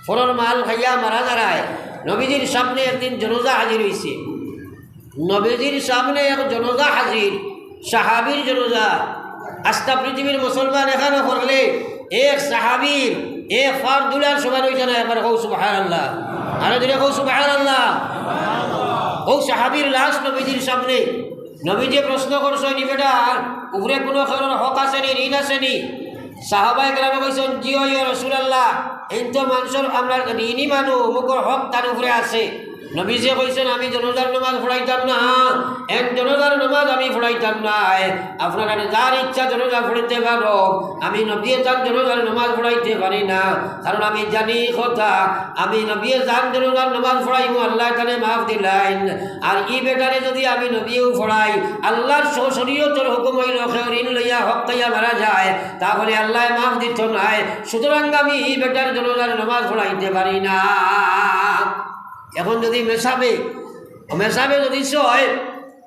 পরর মাল খাইয়া মারা যারায়। নবীজির সামনে একদিন জনাজা হাজির অইছে। নবীজির সামনে এক জনাজা হাজির, সাহাবীর জনাজা। আস্তা পৃথিবীর মুসলমান এখানো করলে এক সাহাবীর এক ফার দুলার সমান অইতো না। একবার কও সুবহানাল্লাহ, আরো জোরে কও সুবহানাল্লাহ। অউ সাহাবীর লাশ নবীজির সামনে, নবীজিয়ে প্রশ্ন করছইন, "ই বেটার উপরে কুনু কেউর হক আছে নি, ঋণ আছে নি?" সাহাবায়ে কেরামে কইছইন, "জি অয় ইয়া রাসূলুল্লাহ, এইন তো মানষর আমরার ঋণী মানুষ, অমুকর হক তান উপরে আছে।" নবীজিয়ে কইছইন, "আমি জনাজার নামাজ পড়াইতাম না, এইন জনাজার নামাজ আমি পড়াইতাম না। আপনারা যার ইচ্ছা জনাজা পড়তে পারো, আমি নবীয়ে তান জনাজার নামাজ পড়াইতে পারি না, কারণ আমি জানি কথা, আমি নবীয়ে যান জনাজার নামাজ পড়াইমু, আল্লায় তানে মাফ দিলাইন। আর ই বেটারে যুদি আমি নবীয়েও পড়াই, আল্লার শ-, শরীয়তর হুকুম অইলো কেউ ঋণ লইয়া হক খাইয়া মারা যায়, তাহলে আল্লায় মাফ দিতো নায়। সুতরাং আমি ই বেটার জনাজার নামাজ পড়াইতে পারি না।" এখন যুদি মেসাবে, মেসাবে যুদি সয়,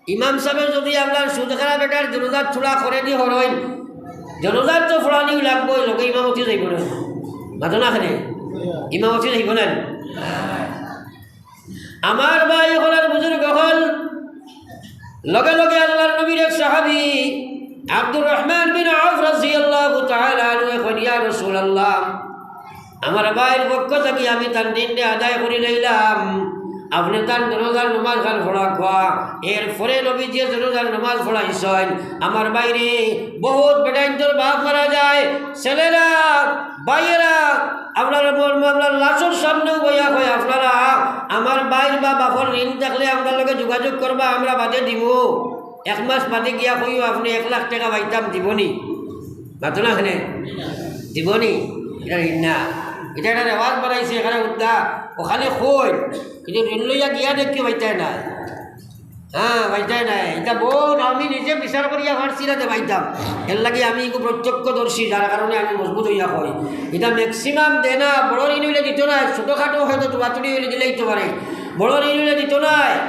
ইমাম সাবে যুদি আপনার সুদখানা বেটার জনাজার থুড়া করেদি করইন, জনাজার তো পড়ানিউ লাগবো, লগে ইমামতি যাইবো না। মাতো না কেনে? ইমামতি যাইবো না। আমার ভাই অকল আর বুজুর্গ অকল, লগে লগে আল্লার নবীর এক সাহাবী আব্দুর রহমান বিন আউফ রাদিয়াল্লাহু তাআলা আনহু কইন, "ইয়া রাসূলুল্লাহ, আমার ভাইর পক্ষ থাকি আমি তান ঋণটা আদায় করি লইলাম, আপনে তান জনাজার নামাজ খান পড়া খোয়া।" এরপরে নবীজিয়ে জনাজার নামাজ পড়াইছইন। আমার ভাইরে, বহুত বেটাইন্তর বাপ মারা যায়, ছেলেরা, ভাইয়েরা, আপনার মর-, আপনার লাশর সামনেও বইয়া কয়, "আপনারা আমার ভাইর বা বাপর ঋণ থাকলে আমরার লগে যোগাযোগ করবা, আমরা বাদে দিমু।" এক মাস বাদে গিয়া কইও, "আপনে এক লাখ টেকা পাইতাম, দিবনি?" মাতো না কেনে? দিবনি? ইটা ঋণ না। ইটা একটা রেওয়াজ বানাইছে এখানে উদ্দা। অউ খালি কইন, কিন্তু ঋণ লইয়া গিয়া দেখিও পাইতায় না। হ্যাঁ, পাইতায় না। ইটা বউত আমি নিজে বিচার করিয়া পারছি না যে পাইতাম। এরলাগি আমি ইগু প্রত্যক্ষদর্শী, যার কারণে আমি মজবুত অইয়া কই। ইটা maximum দেয় না, বড় ঋণ অইলে দিতো নায়, ছোটখাটো হয়তো তুড়াতুড়ি অইলে দিলাইতো পারে। বড় ঋণ অইলে দিতো নায়।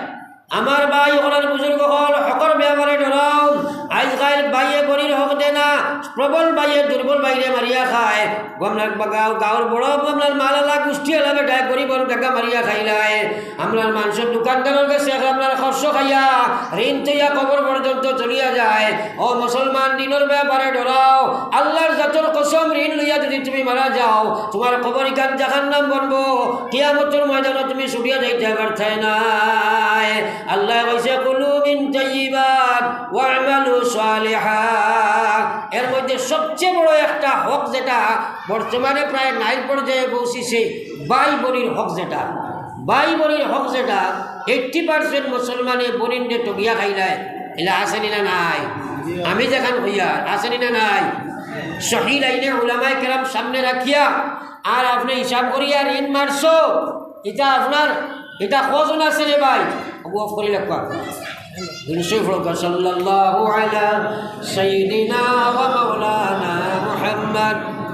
আমার ভাই অকল আর বুজুর্গ অকল, হকর ব্যাপারে ডরাও। আইজকাইল ভাইয়ে বইনর হক দেয় না, প্রবল ভাইয়ে দুর্বল ভাইরে মারিয়া খায়। আপনার গাঁও, গাঁওর বড় আপনার মালআলা, গুষ্টিআলা বেটায় গরিবর টেকা মারিয়া খাইলায়। আপনার মানষর দোকানদারর গেছে আপনার খরচ খাইয়া, ঋণ থইয়া কবর পর্যন্ত চলিয়া যায়। ও মুসলমান, ঋণর ব্যাপারে ডরাও। আল্লার জাতর কসম, ঋণ লইয়া যুদি তুমি মারা যাও, তুমার কবর ইখান জাহান্নাম বনবো। কিয়ামতর ময়দানো তুমি ছুটিয়া যাইতায় পারতায় নায়। আল্লায় কইছে, "কুলু মিন তাইয়্যিবাত ওয়া'মালু সালিহা।" এর মধ্যে সবচেয়ে বড় একটা হক যেটা বর্তমানে প্রায় নাই পর্যায়ে পৌঁছিছে, ভাই বইনর হক যেটা, ভাই বইনর হক যেটা, eighty percent মুসলমানে বইনরে ঠগিয়া খাইলায়, ইলা আছে নি না নাই? আমি যেখান কইয়ার, আছে নি না নাই? সহি লাইনে উলামায়ে কেরাম সামনে রাখিয়া, আর আপনে হিসাব করিয়া ঋণ মারছো, ইটা আপনার, ইটা কয়জন আছে রে ভাই? অবু অফ করি লেখবা। দুরূদ শরীফ পড়ো, সাল্লাল্লাহু আলা সাইয়্যিদিনা ওয়া মাওলানা মুহাম্মদ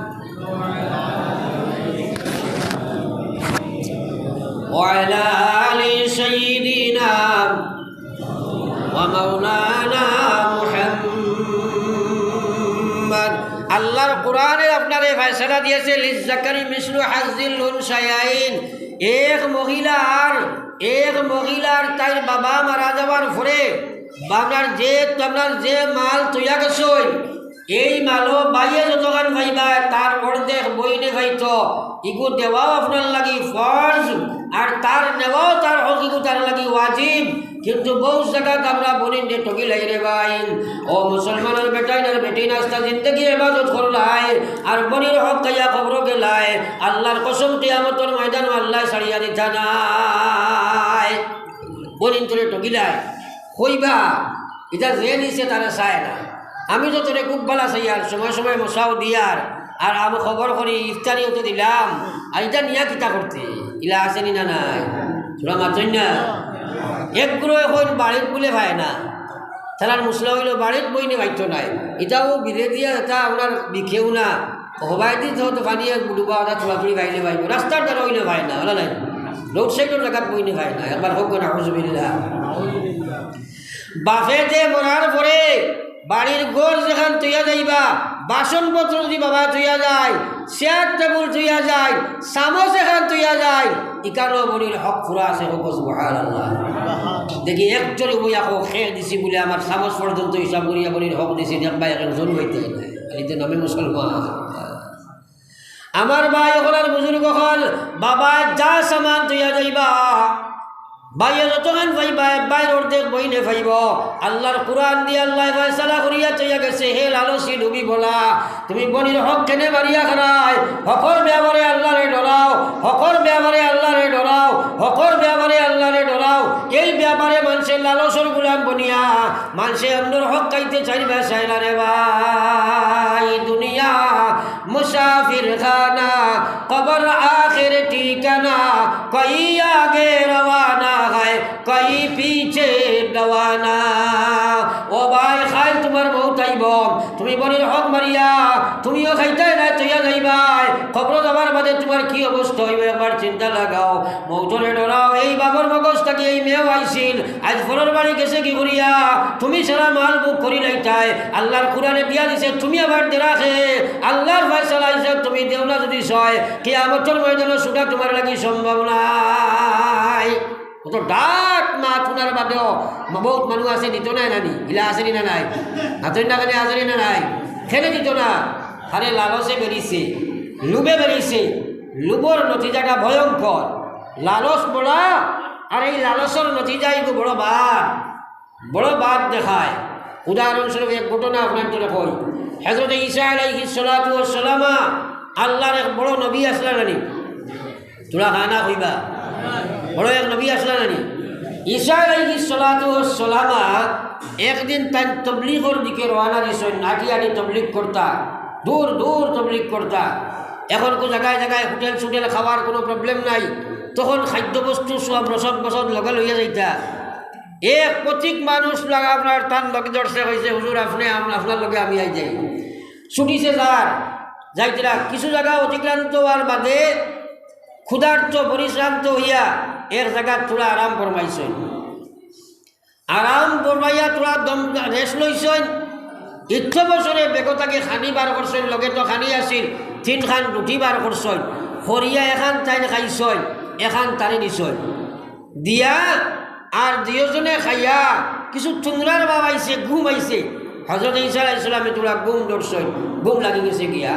ওয়া আলা আলি সাইয়্যিদিনা ওয়া মাওলানা মুহাম্মদ। আল্লার কোরআনে আপনারে ফয়সালা দিছে, "লিজ্জাকারি মিসলু হাজ্জিল উনসায়াইন।" এক মহিলার, এক মহিলার তাইর বাবা মারা যাওয়ার পরে আপনার যে, আপনার যে মাল থইয়া গেছইন, এই মালো ভাইয়ে যতখান পাইবা, তার অর্ধেক বইনে পাইতো। ইগু দেওয়াও আপনার লাগি ফরজ, আর তার নেওয়াও তার হক, ইগু তার লাগি ওয়াজিব। কিন্তু বউত জাগাত আমরা বইনরে ঠগিলাই রে ভাই। ও মুসলমানর বেটাইন আর বেটিন, আস্তা জিন্দেগি ইবাদত করলায়, আর বইনর হক খাইয়া কবরো গেলায়, আল্লার কসম, কিয়ামতর ময়দানো আল্লায় ছাড়িয়া দিতা নায়। বইনতরে ঠগিলায়, কইবা, ইটা যে নিছে তারে চায় না। আমি তো তোরে খুব ভালা চাইয়ার, সময় সময় মশাও দিয়ার, আর আমি খবর করি, ইফতারিও তো দিলাম, আর ইটা নিয়া কিতা করতে? ইলা আছে নি না নাই? তোরা মাতইন না। একগুলো এখন বাড়িত বুলে পায় না। তারার মশলা অইলো বাড়িত বইনে পাইতো নায়। ইটাও বিলে দিয়া ইটা আপনার বিকেও না। হবায়দি তো, তো পানি এক ডুবা ওটা থুড়াথুড়ি পাইলে পাইবো। রাস্তার ধারে অইলে পায় না, ওলা নাই। রোড সাইডর জাগাত বইনে পায় না। একবার কউক্কা না, আউযুবিল্লাহ। বাপে যে মরার পরে বাড়ির ঘর যেখান থইয়া যাইবা, বাসনপত্র যদি বাবায় থইয়া যায়, চেয়ার টেবুল থইয়া যায়, চামচ এখান থইয়া যায়, ইখানও বইনর হক পুরা আছে, কউক্কা সুবহানাল্লাহ। দেখি একজনে বইয়া কউক্কা, "খে দিছি বুলে আমার চামচ পর্যন্ত হিসাব করিয়া বইনর হক দিছি, দেখবায় একজন হইতে।" এই যে নামে মুসলমান। আমার ভাই অকল আর বুজুর্গ অকল, বাবায় যা সামান থইয়া যাইবা, ভাইয়ে যতখান পাইবা, ভাইর অর্ধেক বইনে পাইবো। আল্লাহর কোরআন দিয়া আল্লায় ফয়সালা করিয়া থইয়া গেছে, হে লালচি লুভি বলা, তুমি বইনর হক কেনে মারিয়া খারায়? হকর ব্যাপারে আল্লাহরে ডরাও, হকর ব্যাপারে আল্লাহরে ডরাও, হকর ব্যাপারে আল্লাহরে ডরাও। এই ব্যাপারে মানষে লালচর গুলাম বনিয়া, মানষে অন্যর হক খাইতে চাইবা চায় না রে ভাই। দুনিয়া মুসাফির খানা, কবর আখের ঠিকানা, কই আগে রওয়ানা হয়, কই পিছে রওয়ানা। ও ভাই, কাইল তুমার মউত আইবো, তুমি বইনর হক মারিয়া, তুমিও খাইতায় নায়, থইয়া যাইবায়। কবরো যাওয়ার বাদে তুমার কি অবস্থা অইবো, একবার চিন্তা লাগাও। মউতরে ডরাও। এই বাবার মগজ থাকি এই মেয়েও আইছিল, আইজ পরর বাড়ি গেছে কি করিয়া? তুমি সারা মাল ভোগ করি লাইতায়। আল্লাহর কোরআনে দিয়া দিছে, তুমি আবার দেরা খে। আল্লাহর ফয়সালা আইছে, তুমি দেও না যদি সয়, কিয়ামতর ময়দানো ছুটা তুমার লাগি সম্ভব নায়। অত ডাক মাত হুনার বাদেও মা-, বউত মানুষ আছে, দিতো নায় নানি? ইলা আছে নি না নাই? হাতর না কানে আছে নি না নাই? কেনে দিতো না? আরে লালচে বেরিছে, লুভে বেরিছে, লুভর নতিজাটা ভয়ঙ্কর। লালচ বড়া, আর এই লালচর নতিজা এগু বড় বাদ, বড় বাদ দেখায়। উদাহরণস্বরূপ এক ঘটনা আপনার জন্য কই। হযরত ঈসা আলাইহিস সালাতু ওয়াস সালাম আল্লাহর এক বড় নবী আছলা নানি? তুরা খানা কইবা, বড় এক নবী আছলা নানি? ঈসা আলাইহিস সালাতু ওয়াস সালাম একদিন তাইন তবলিগর দিকে রওয়ানা দিছইন, আটি আটি তবলিগ করতা, দূর দূর তবলিগ করতা। এখন কো জাগায় জাগায় হোটেল সুটেল খাওয়ার কোনো প্রবলেম নাই, তখন খাদ্যবস্তু সব রসদ বসদ লগে লইয়া যাইতা। এক পথিক মানুষ লাগা আপনার তান লগে ধরছে, কইছে, "হুজুর, আপনে আম-, আপনার লগে আমি আই যাই।" ছুটিছে যার, যাইতরা কিছু জাগা অতিক্রান্ত হওয়ার বাদে ক্ষুধার্ত, পরিশ্রান্ত হইয়া এক জাগাত থুড়া আরাম ফরমাইছইন। আরাম ফরমাইয়া থুড়া দম, rest লইছইন। ইচ্ছা বছরে বেগো থাকি খানি বার করছইন, লগে তো খানি আছিল, তিনখান রুটি বার করছইন, করিয়া এখান তাইন খাইছইন, এখান তারে দিছইন। দিয়া আর দুইওজনে খাইয়া কিছু তুমরার ভাব আইছে, ঘুম আইছে। হযরত ঈসা আলাইহিস সালামে থুড়া ঘুম ধরছইন, ঘুম লাগি গেছে গিয়া।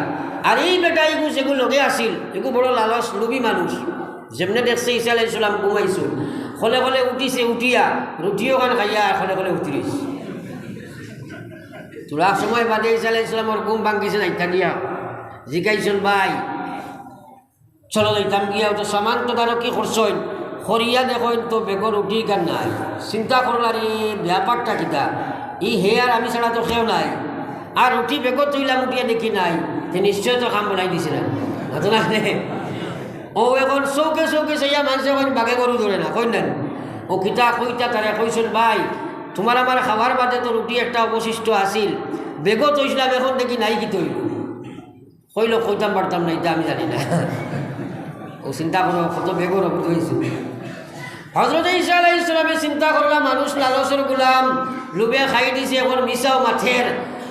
আর এই বেটা এগু যেগু লগে আছিল, এগু বড় লালচ, লুভি মানুষ। যেমনে দেখছে ঈসা আলাইহিস সালাম ঘুমাইছইন, কলে কলে উঠিছে, উঠিয়া রুটি ওখান খাইয়া আর কলে কলে উঠি রইছে। থুড়া সময় বাদে ঈসা আলাইহিস সালামর ঘুম ভাঙ্গিছে, যাইতা গিয়া জিকাইছইন, "ভাই, চলো যাইতাম গিয়া।" অউ তো সামান তদারকি করছইন, করিয়া দেখইন তো বেগো রুটি কার নাই। চিন্তা করলা, "রে, ব্যাপারটা কিতা? ই হে আর আমি ছাড়া তো কেউ নাই। আর রুটি বেগো থইলাম, উঠিয়া দেখি নাই, তে নিশ্চয় তো কাম বলাই দিছে না।" না তো না রে? অউ এখন চউখে চউখে চাইয়া মানষে কইন বাঘে গরু ধরে না, কইন না নি? অউ কিতা কইতা তারে কইছইন, "ভাই, তুমার আমার খাওয়ার বাদে তো রুটি একটা অবশিষ্ট আছিল, বেগো থইছলাম, এখন দেখি নাই, কিতা অইলো?" কইলো, "কইতাম পারতাম না, ইটা আমি জানি না।" অউ চিন্তা করো, কত বেগর অবুঝ অইছে। হযরত ঈসা আলাইহিস সালামে চিন্তা করলা, মানুষ লালচর গুলাম, লুভে খাই দিছে, এখন মিছাও মাতের।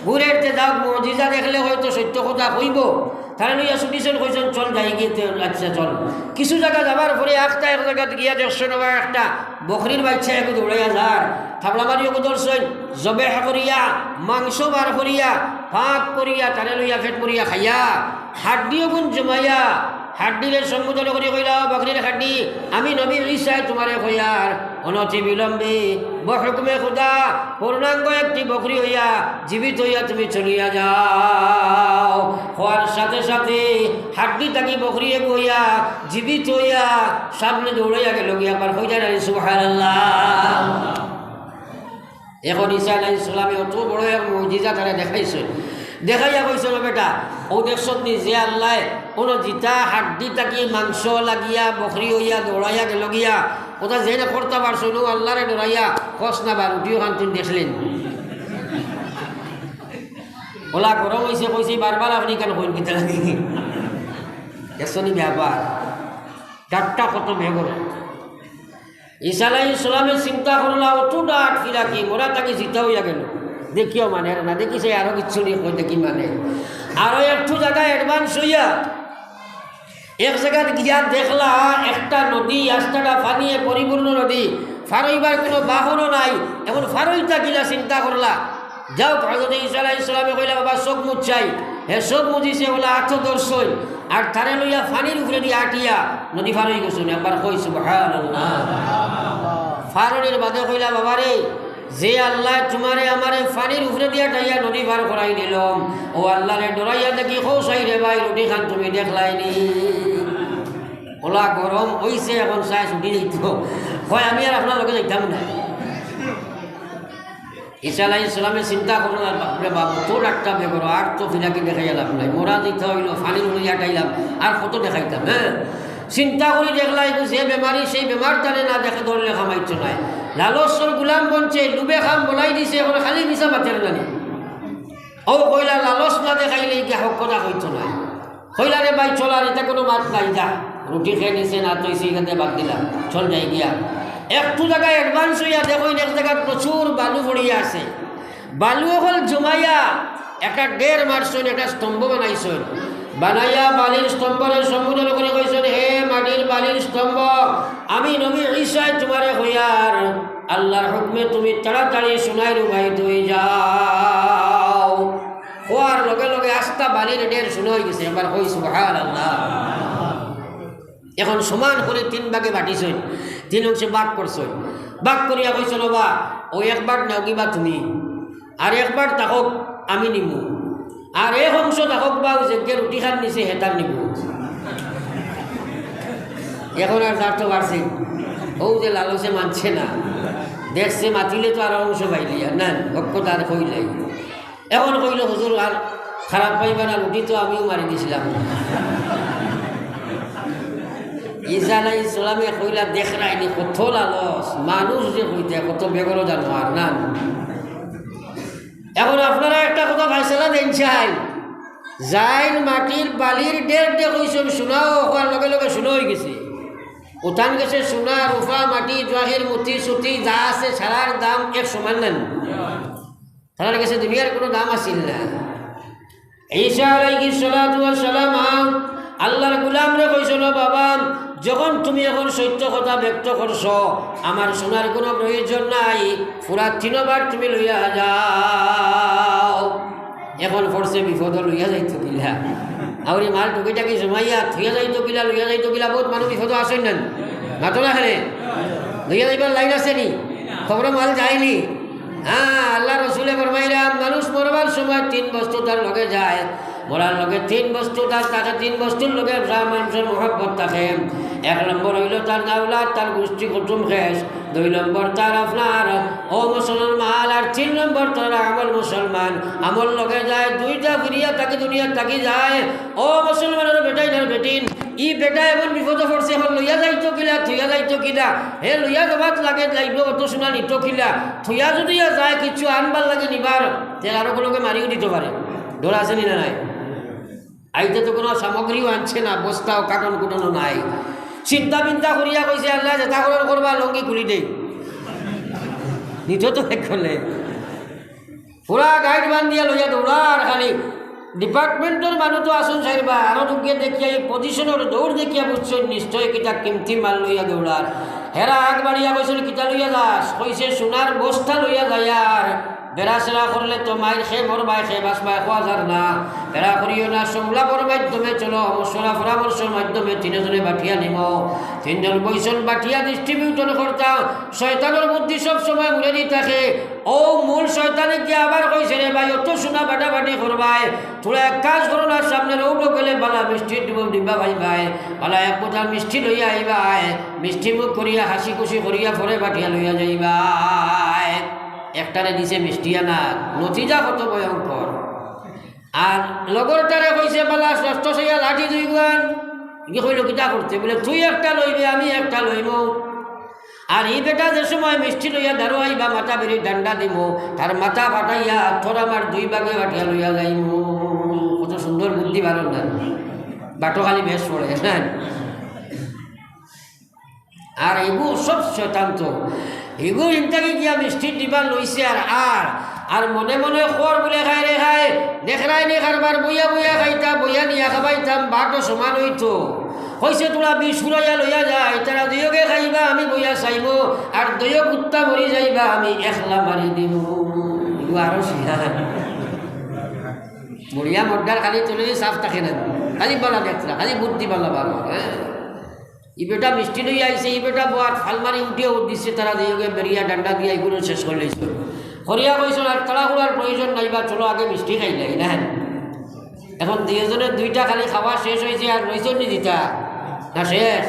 ঘুরের তে যাউক, মুজিজা দেখলে হয়তো সত্য কথা কইবো। তারে লইয়া ছুটিছইন, কইছইন, "চল যাই গিয়া তে।" আচ্ছা, চল। কিছু জাগা যাবার পরে আখতা এক জাগাত গিয়া দেখছইন, ওবা একটা বকরির বাইচ্চা এগু দৌড়াইয়া যার। থাবড়া মারি ওগু ধরছইন, জবেহ করিয়া, মাংস বার করিয়া, পাক করিয়া, তারে লইয়া পেট ভরিয়া খাইয়া, হাড্ডি ওগুন জমাইয়া, হাড্ডিরে সম্বোধন করি কইলা, "ও বকরির হাড্ডি, আমি নবী ঈসায় তুমারে কইয়ার, অনতি বিলম্বে বহুকুমে খুদা পূর্ণাঙ্গ একটি বকরি অইয়া, জীবিত অইয়া তুমি চলিয়া যাও।" কওয়ার সাথে সাথে হাড্ডি থাকি বকরি এগু অইয়া, জীবিত অইয়া, সামনে দৌড়াইয়া গেলো গিয়া। আবার কইতা নানি সুবহানাল্লাহ। এখন ঈসা আলাইহিস সালামে অত বড় এক মুজিজা তারে দেখাইছইন। দেখাইয়া কইছইন, "ও বেটা, অউ দেখছত নি যে আল্লায় অনো জিতা হাড্ডি থাকি মাংস লাগিয়া বকরি অইয়া দৌড়াইয়া গেলো গিয়া, অতা যেন করতা পারছইন, অউ আল্লারে ডরাইয়া কস না বা রুটি ওখান তুই দেখলেন।" ওলা গরম অইছে, কইছে, "বারবার আপনি কেন কইন কিতা লাগি?" দেখছনি ব্যাপার, ঠাট্টা কত বেগর। ঈসা আলাইহিস সালামে চিন্তা করলা, "অত ডাট ফিরাকি, মরা থাকি জিতা অইয়া গেল, দেখিও মানে না, দেখি সে আরো কিচ্ছু নি, কই দেখি মানে।" আরো একটু জাগা advance অইয়া এক জাগাত গিয়া দেখলা একটা নদী, আস্তাটা পানিয়ে পরিপূর্ণ নদী, ফারইবার কোনো বাহনও নাই। এখন ফারইতা কিলা চিন্তা করলা। যাউক, হযরত ঈসা আলাইহিস সালামে কইলা, "বাবা, চোখ মুজ চাই।" হে চোখ মুজিছে, ওলা আতো ধরছইন, আর তারে লইয়া পানির উপরেদি আটিয়া নদী ফারই গেছইন। একবার কই সুবহানাল্লাহ। ফারনির বাদে কইলা, "বাবা রে, যে আল্লায় তুমারে আমারে পানির উপরেদি আটাইয়া নদী ফার করাই দিলাম, অউ আল্লারে ডরাইয়া দেখি কও চাই রে ভাই, রুটি খান তুমি দেখলায় নি?" ওলা গরম অইছে, এখন চায় ছুটি দিত। কয়, "আমি আর আপনার লগে যাইতাম না।" ঈসা আলাইহিস সালামে চিন্তা করলা, "বাপরে বাপ, অত একটা বেগর, আর তো ফিরাকি দেখাইয়া লাভ নাই। মরা জিতা অইল, পানির উপরেদি আটাইলাম, আর কত দেখাইতাম, হ্যাঁ?" চিন্তা করি দেখলা, এগু যে বেমারি, সেই বেমার তারে না দেখে ধরলে কামাইতো নায়। লালচর গুলাম বনছে, লুভে কাম বলাই দিছে, এখন খালি মিছা মাতের নানি। অউ কইলা, "লালচ না দেখাইলে ইগিয়ে হক কথা কইতো নায়।" কইলা, "রে ভাই, চল আর, ইতা কোনো মাত নাই, যা। রুটি খেয়ে নিছে, না তো ইসে ইখান বাদ দিলাম, চল যাই গিয়া।" একটু জাগা advance অইয়া দেখইন, এক জাগাত প্রচুর বালু পড়িয়া আছে। বালু অকল জমাইয়া একটা ডের মারছইন, একটা স্তম্ভ বানাইছইন। বানাইয়া বালির স্তম্ভরে সম্বোধন করি কইছইন, "হে মাটির বালির স্তম্ভ, আমি নবী ঈসায় তুমারে কইয়ার, আল্লার হুকুমে তুমি তাড়াতাড়ি সোনায় রূপায়িত অই যাও।" কওয়ার লগে লগে আস্তা বালির ডের সোনা অই গেছে। একবার কই সুবহানাল্লাহ। এখন সমান করি তিন ভাগে বাটিছইন, তিন অংশে ভাগ করছইন। ভাগ করিয়া কইছইন, "ওবা, অউ এক ভাগ নেওগিবা তুমি, আর এক ভাগ থাকউক আমি নিমু, আর এক অংশ থাকউক বা অউ যেগিয়ে রুটি খান নিছে হেতার নিমু।" এখন আর যার তো পারছে, অউ যে লালচে মানছে না, দেখছে মাতিলে তো আর অংশ পাইলিয়া না, হক কথা আর কইলাই। এখন কইল, "হুজুর, আর খারাপ পাইবা না, রুটি তো আমিও মারি দিছিলাম।" ঈসা আলাইহিস সালামে কইলা, "দেখরায়নি কত লালচ, মানুষ যে কইতে কত বেগর জানোয়ার না।" এখন আপনারা একটা কথা ফয়সালা দেইন চাই, যাইন মাটির বালির ডের ডে কইছইন সোনা, অউ কওয়ার লগে লগে সোনা অই গেছে। উঠান গেছে সোনা, রূপা, মাটি, জওয়াহির, মতি, সুতি যা আছে সারার দাম এক সমান নানি? তারার গেছে দুনিয়ার কোনো দাম আছিল না। ঈসা আলাইহিস সালাতু ওয়াস সালাম আল্লার গুলামরে কইছইন, "ও বাবা, যখন তুমি এখন সত্য কথা ব্যক্ত করছো, আমার সোনার কোনো প্রয়োজন নাই, পুরা তিনবার তুমি লইয়া যাও।" এখন পড়ছে বিপদ, লইয়া যাইতো কিলা? আউরি মাল টুকি টাকি জমাইয়া থইয়া যাইতো কিলা, লইয়া যাইতো কিলা? বহুত মানুষ বিপদ আছইন না, মাতো না কেনে? লইয়া যাইবার লাইন আছে নি? কবরো মাল যায়নি? হ্যাঁ, আল্লার রসুলে ফরমাইরা, মানুষ মরবার সময় তিন বস্তু তার লগে যায়। মরার লগে তিন বস্তু তার থাকে, তিন বস্তুর লগে মানুষর মহব্বত থাকে। এক নম্বর অইলো তার দাওলাত, তার গুষ্টি কুটুম খেশ। দুই নম্বর তার আপনার অউ মুসলমান, আর তিন নম্বর তার আমল মুসলমান। আমল লগে যায়, দুইটা ফিরিয়া থাকি দুনিয়াত থাকি যায়। অউ মুসলমানর বেটাইন আর বেটিন, ই বেটা এমন বিপদো পড়ছে, এখন লইয়া যাইতো কিলা, থইয়া যাইতো কিলা? হে লইয়া যাওয়াত লাগে, যাইবো, অত সোনা নিতো কিলা? থইয়া যুদিও যায়, কিচ্ছু আনবার লাগে নিবার, তে আরো কুনুকে মারিও দিতো পারে, ডর আছে নি না নাই? আইতে তো কুনু সামগ্রীও আনছে না, বস্তাও কার্টন কুটনও নাই। চিন্তা-বিন্তা করিয়া কইছে, "আল্লাহ, যেতা করর করবা, লুঙ্গি খুলি দেই।" নিতো তো এক করলে। পুরা গাইড বান্ধিয়া লইয়া দৌড়ার খালি। ডিপার্টমেন্টর মানুষ তো আছইন চাইরবা, আরো লোকে দেখিয়া ই পজিশনর দৌড় দেখিয়া বুঝছইন নিশ্চয় কিতা কিমতি মাল লইয়া দৌড়ার। হেরা আগ বাড়িয়া কইছইন, "কিতা লইয়া যাস?" কইছে, "সোনার বস্তা লইয়া যাইয়ার।" বেড়াছেড়া করলে তো মাইর খেয়ে মরবায়, খেয়ে বাঁচবায়, কওয়া যার না। বেড়া করিও না, সংলাপর মাধ্যমে চলো, মশওয়ারা পরামর্শর মাধ্যমে তিনজনে বাটিয়া নিমু। তিনজন বইছইন বাটিয়া ডিস্ট্রিবিউশন করতা। শয়তানর বুদ্ধি সব সময় মুড়েদি থাকে। অউ মূল শয়তানে গিয়া আবার কইছে, "রে ভাই, অত সোনা বাটাবাটি করবায়, থুড়া এক কাজ করো না, সামনে রৌড গেলে বালা মিষ্টির ডিব্বা, ডিব্বা পাইবায়, বালা এক বোতল মিষ্টি লইয়া আইবায়, মিষ্টি মুখ করিয়া হাসি খুশি করিয়া পরে বাটিয়া লইয়া যাইবায়।" একটারে দিছে মিষ্টি আনা, নতিজা কত ভয়ঙ্কর। আর লগরটারে কইছে, "বালা, শ্রেষ্ঠ চাইয়া লাঠি দুইগুয়ান।" ই কইলো, "কিতা করতে?" বলে, "তুই একটা লইবে, আমি একটা লইমু।" আর ই বেটা যে সময় মিষ্টি লইয়া দারো আইবা, মাথা বেরি ডান্ডা দিমু, তার মাথা ফাটাইয়া তোর আমার দুই ভাগে ফাটিয়া লইয়া যাইমু। কত সুন্দর বুদ্ধি বাড়ার না? বাটো খালি বেশ পড়ে, হ্যাঁ। আর এগু সব শয়তান তো। এগু ইনতাকি গিয়া মিষ্টির ডিবা লইছে আর, আর, আর মনে মনে খর বুলে খায় রে খায়, দেখরায় নি কারবার বইয়া বইয়া খাইতা, বইয়া নিয়া খাবাইতাম, বাটো সমান অইতো। কইছে, "তোরা বিষ ফুরাইয়া লইয়া যায়, তারা দুইওগে খাইবা, আমি বইয়া চাইমু, আর দুইও কুত্তা মরি যাইবা, আমি একলা মারি দিমু।" এগু আরো শিয়া। মরিয়া মর্ডার খালি তুলে সাফ থাকে না, খালি বালা দেখরা, খালি বুদ্ধি বালা বারো, হ্যাঁ। ই বেটা মিষ্টি লইয়া আইছে, ই বেটা বওয়াত ফাল মারি উঠিয়া উঠ দিছে, তারা দুইওগে বেরিয়া ডান্ডা দিয়া এগুলো শেষ করি লাইছে। করিয়া কইছইন, "আর তাড়াহুড়ার প্রয়োজন নাই বা, চলো আগে মিষ্টি খাইলাই না।" এখন দুইজনের দুইটা খালি খাওয়া শেষ অইছে, আর রইছইন নি দিতা? না শেষ?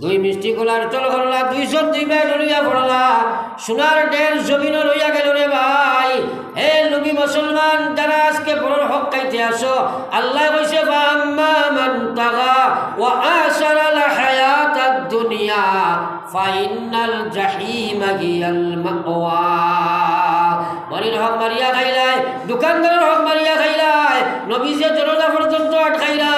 দুই মিষ্টি কলার চল করলা, দুইজন দুই ভাই লড়িয়া পড়লা, সোনার ঢের জমিনও লইয়া গেল রে ভাই। হে লুবি মুসলমান, যারা আজকে পরর হক খাইতে আসো, আল্লায় কইছে, "فأما من طغى وآثر الحياة الدنيا فإن الجحيم هي المأوى।" বাড়ির হক মারিয়া খাইলায়, দোকানদারর হক মারিয়া খাইলায়, নবীজিয়ে দরজা পর্যন্ত আটকাইলা।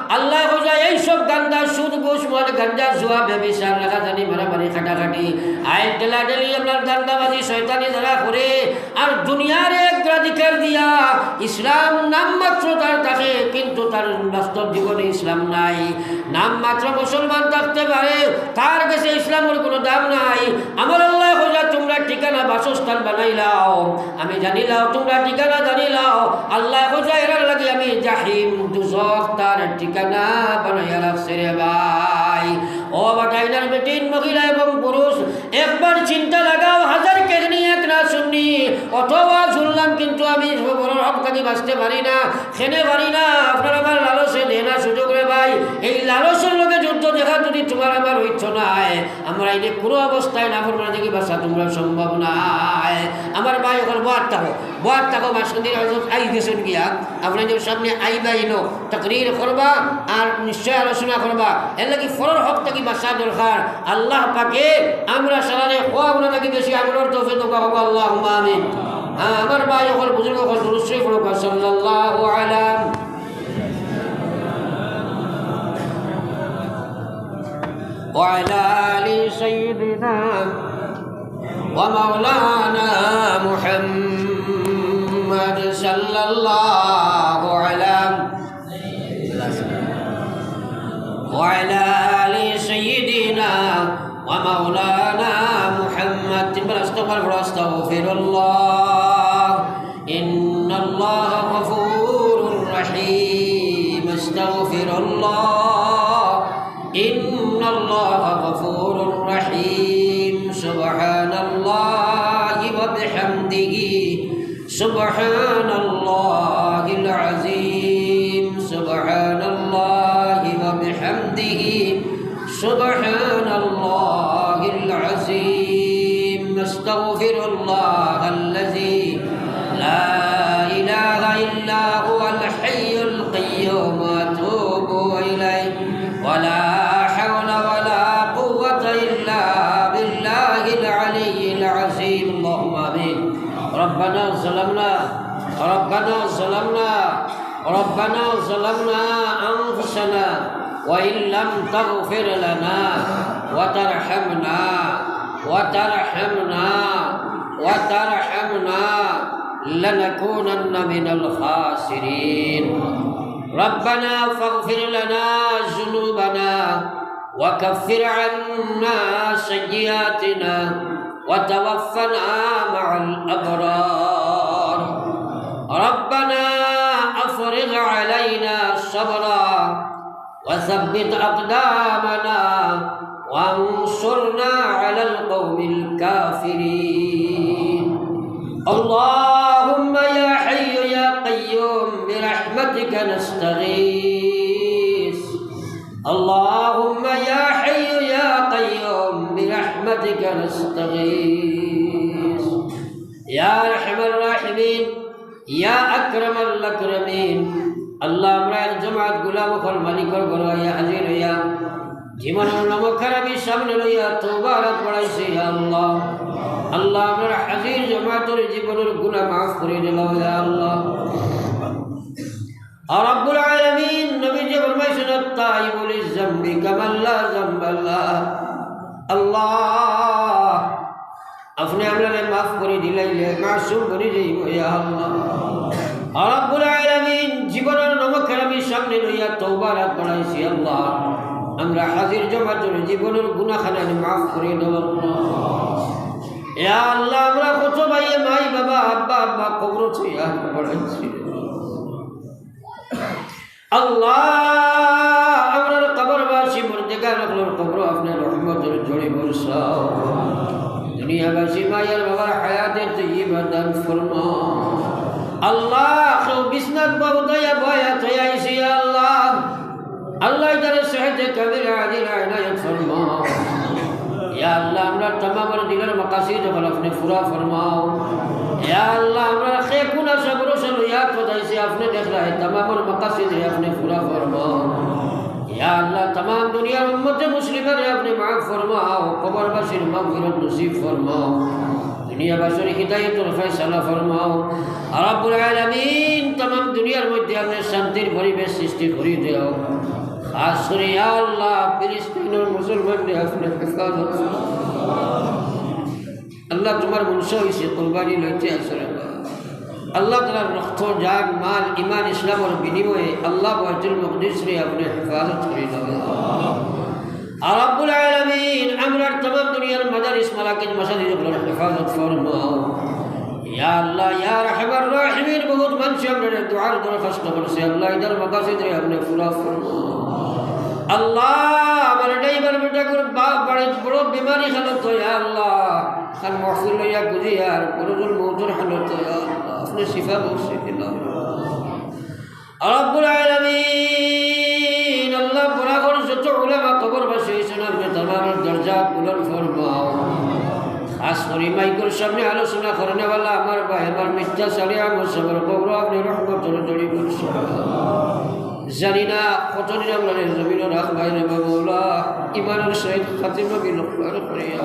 আল্লায় কইলা, "এই সব গান্দা, সুদ, ঘুষ, মদ, গাঞ্জা, জুয়া, ব্যভিচার, রাগারাগি, মারামারি, কাটাকাটি, আইল ঠেলাঠেলি, আপনার ধান্দাবাজি, শয়তানি যারা করে, আর দুনিয়ার অগ্রাধিকার দিয়া ইসলাম নামমাত্র তার থাকে, কিন্তু তার বাস্তব জীবনে ইসলাম নাই, নামমাত্র মুসলমান থাকতে পারে, তার গেছে ইসলামর কোনো দাম নাই।" আমার আল্লায় কইলা, "তোমরা ঠিকানা বাসস্থান বানাইলাও, আমি জানিলাও, তোমরা ঠিকানা জানিলাও।" আল্লায় কইলা, "এরার লাগি আমি জাহিম, দুজখ, তার ঠিকানা বানাইয়া রাখছি রে ভাই।" ও বাটাইনার বেটিন, মহিলা এবং পুরুষ, একবার চিন্তা লাগাও, হাজার কেগনি এক না শুননি, অত ওয়াজ শুনলাম, কিন্তু আমি পরর হক থাকি বাঁচতে পারি না, খেনে পারি না, আপনার আমার লালসে দেয় না সুযোগ রে ভাই। এই লালসর লগে যুদ্ধ দেওয়া যদি তোমার আমার অইতো নায়, আমরা ইনে কোনো অবস্থায় নাফরমানি থাকি বাঁচা তোমরা সম্ভব নায়। আমার ভাই অকল বওয়াত থাকো, বওয়াত থাকো, মাসুন্দির হজরত আই গেছইন গিয়া, আপনারার সামনে আইবা, ইনো তাকরির করবা, আর নিশ্চয় আলোচনা করবা। এর লাগি পরর হক থাকি বাঁচা দরকার। আল্লাহ পাকে আমরা সারারে খোয়া গুণা থাকি বেশি আমলর তৌফিক দান করুক, আল্লাহুম্মা আমিন। হ্যাঁ, আমার ভাই অকল, বুজুর্গ অকল, দুরূদ শরীফ পড়ুক, সাল্লাল্লাহু আলা وعلى آل سيدنا ومولانا محمد صلى الله على وعلى آل سيدنا ومولانا محمد. তিনবার আস্তে করে পড়ো, أستغفر الله إن الله غفور رحيم. أستغفر الله إن الله غفور رحيم. سبحان الله وبحمده. سبحان الله العظيم. سبحان الله وبحمده. سبحان الله العظيم. أستغفر الله الذي لا إله إلا هو الحي القيوم، وأتوب إليه. ولا حول ولا قوة إلا بالله العلي العظيم. اللهم آمين. ربنا ظلمنا، ربنا ظلمنا، ربنا ظلمنا أنفسنا وإن لم تغفر لنا وترحمنا، وترحمنا، وترحمنا لنكونن من الخاسرين. ربنا فاغفر لنا ذنوبنا وكفر عنا سيئاتنا وتوفنا مع الأبرار. ربنا أفرغ علينا صبرا وثبت أقدامنا وانصرنا على القوم الكافرين. اللهم يا حي يا قيوم برحمتك نستغيث. اللهم يا حي يا قيوم برحمتك نستغيث. يا أرحم الراحمين، يا أكرم الأكرمين. আল্লাহ, আমরা এক জমাত গোলাম অকল মালিকর ঘরো আইয়া হাজির অইয়া জীবনর নমক হারামি সামনে লইয়া তওবার আত বাড়াইছি, ইয়া আল্লাহ। আল্লাহ, আমরার হাজির জমাতর জীবনর গুনাহ মাফ করি দিলাও, ইয়া আল্লাহ। আর রাব্বুল আলামিন নবীজি ফরমাইছইন, "আত-তাইবু লিয-যামবি কামান লা যামবা লাহ।" আল্লাহ, আপনে আমরারে মাফ করি দিলাইলে মাসুম বনি যাইবো, ইয়া আল্লাহ। আর রাব্বুল আলামিন, জীবনর নমক হারামি সামনে লইয়া তওবার আত বাড়াইছি, আল্লাহ। আমরা হাজির জমাতর জীবনর গুনাহখান মাফ করি দেও, আল্লাহ। ইয়া আল্লাহ, আমরা কত ভাইয়ে, মাই, বাবা, আব্বা, আম্মা কবরো থইয়া আত বাড়াইছি। আল্লাহ, আমরার কবরবাসী মুর্দেগান অকলর কবরো আপনে রহমতর ঝড়ি বরসাও। দুনিয়াবাসী মাই আর বাবার হায়াতে তৈয়বা দান ফরমাও। আল্লাহ, কেউ বিছনাত বওদাইয়া বয়া থইয়া আইছি, ইয়া আল্লাহ। আল্লাহ, ইতারে সেহতে কামিলা আজিলা এনায়েত ফরমাও। ইয়া আল্লাহ, আমরার তামামর দিলর মাকাসিদ অকল আপনে পুরা ফরমাও। ইয়া আল্লাহ, আমরার কে কুন আশা ভরসা লইয়া আত বাড়াইছি, আপনে দেখরা, হে তামামর মাকাসিদরে আপনে পুরা ফরমাও। ইয়া আল্লাহ, তামাম দুনিয়ার উম্মতে মুসলিমারে আপনে মাফ ফরমাও, কবরবাসীর মাগফিরাত নসিব ফরমাও। দুনিয়াবাসীর হিদায়াতর ফয়সালা ফরমাও। আর রাব্বুল আলামিন, তামাম দুনিয়ার মধ্যে আপনে শান্তির পরিবেশ সৃষ্টি করি দেও। খাস করি, ইয়া আল্লাহ, ফিলিস্তিনর মুসলমানরে আপনে হেফাজত করো। আল্লাহ, তুমার বংশ অইছে, কুরবানি লইতে আছে রে। আল্লাহ তাআলার রক্ত, জান, মাল, ইমান, ইসলামর বিনিময়ে আল্লাহ বাইতুল মুকাদ্দাসরে আপনে হেফাজত করি দেও। আর রাব্বুল আলামিন, আমরার তামাম দুনিয়ার মাদারিস, মারাকিজ, মাসাজিদ অকলর হেফাজত ফরমাও। ইয়া আল্লাহ, ইয়া আরহামার রাহিমিন, বহুত মানষে আমরারে দোয়ার দরখাস্ত করছে। আল্লাহ, ইতার মাকাসিদরে আপনে পুরা ফরমাও। আল্লাহ, আমার ড্রাইভার বেটাগুর বাপ বাড়িত বড় বিমারি হালত, ইয়া আল্লাহ, খান মাহফিল লইয়া গুজিয়ার, মরজুল মউতর হালত, ইয়া আল্লাহ, আপনে শিফা বখশি দিলাও। রাব্বুল আলামিন, আল্লাহ, বরাবর যত উলামা কবরবাসী অইছইন, আপনে তামামর দরজা বুলন্দ ফরমাও। খাস করি মাইকর সামনে আলোচনা করনেওয়ালা আমার ভাই, আমার মির্জা সালেহ আহমদ সাবর কবরো আপনে রহমতর ঝড়ি বরসাও। জানি না কতদিন আমরারে জমিনো রাখবায় রে মওলা, ইমানর সহিত খাতিমা বিল ইখলাস করিয়া।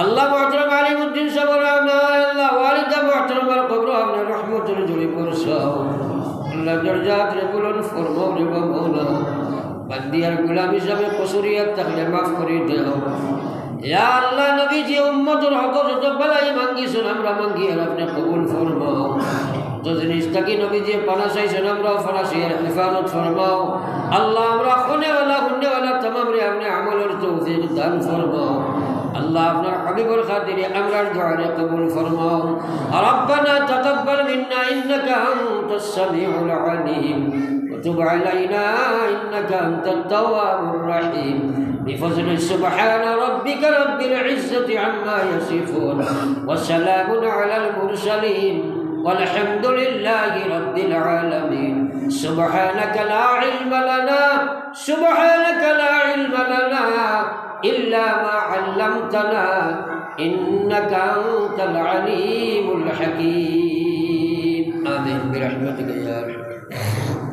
আল্লাহ, মুহতারাম আলিমউদ্দিন সাবর, আল্লাহ, ওয়ালিদা মুহতারামার কবরো আপনে রহমতর ঝড়ি বরসাও। আল্লাহ, দরজাতরে বুলন্দ ফরমাও রে মওলা। বান্দি আর গোলাম হিসাবে কসুরিয়াত থাকলে মাফ করি দেও। ইয়া আল্লাহ, নবীজি উম্মতর হকো যত ভালাই মাঙ্গিছইন, আমরা মাঙ্গিয়ার আপনে কবুল ফরমাও। যত জিনিস থাকি নবীজি পানা চাইছইন, আমরাও পানা চাইয়ার হেফাজত ফরমাও। আল্লাহ, আমরা হুননেওয়ালা, হুননেওয়ালা তামামরে আপনে আমলর তৌফিক দান ফরমাও। আল্লাহ, আপনার হাবিবর খাতিরে আমরার দোয়ারে কবুল ফরমাও। ربنا تقبل منا إنك أنت السميع العليم وتب علينا إنك أنت التواب الرحيم. بفضل سبحان ربك رب العزة عما يصفون وسلام على المرسلين والحمد لله رب العالمين. سبحانك لا علم لنا، سبحانك لا علم لنا إلا ما علمتنا إنك أنت العليم الحكيم. آمين برحمتك يا أرحم الراحمين.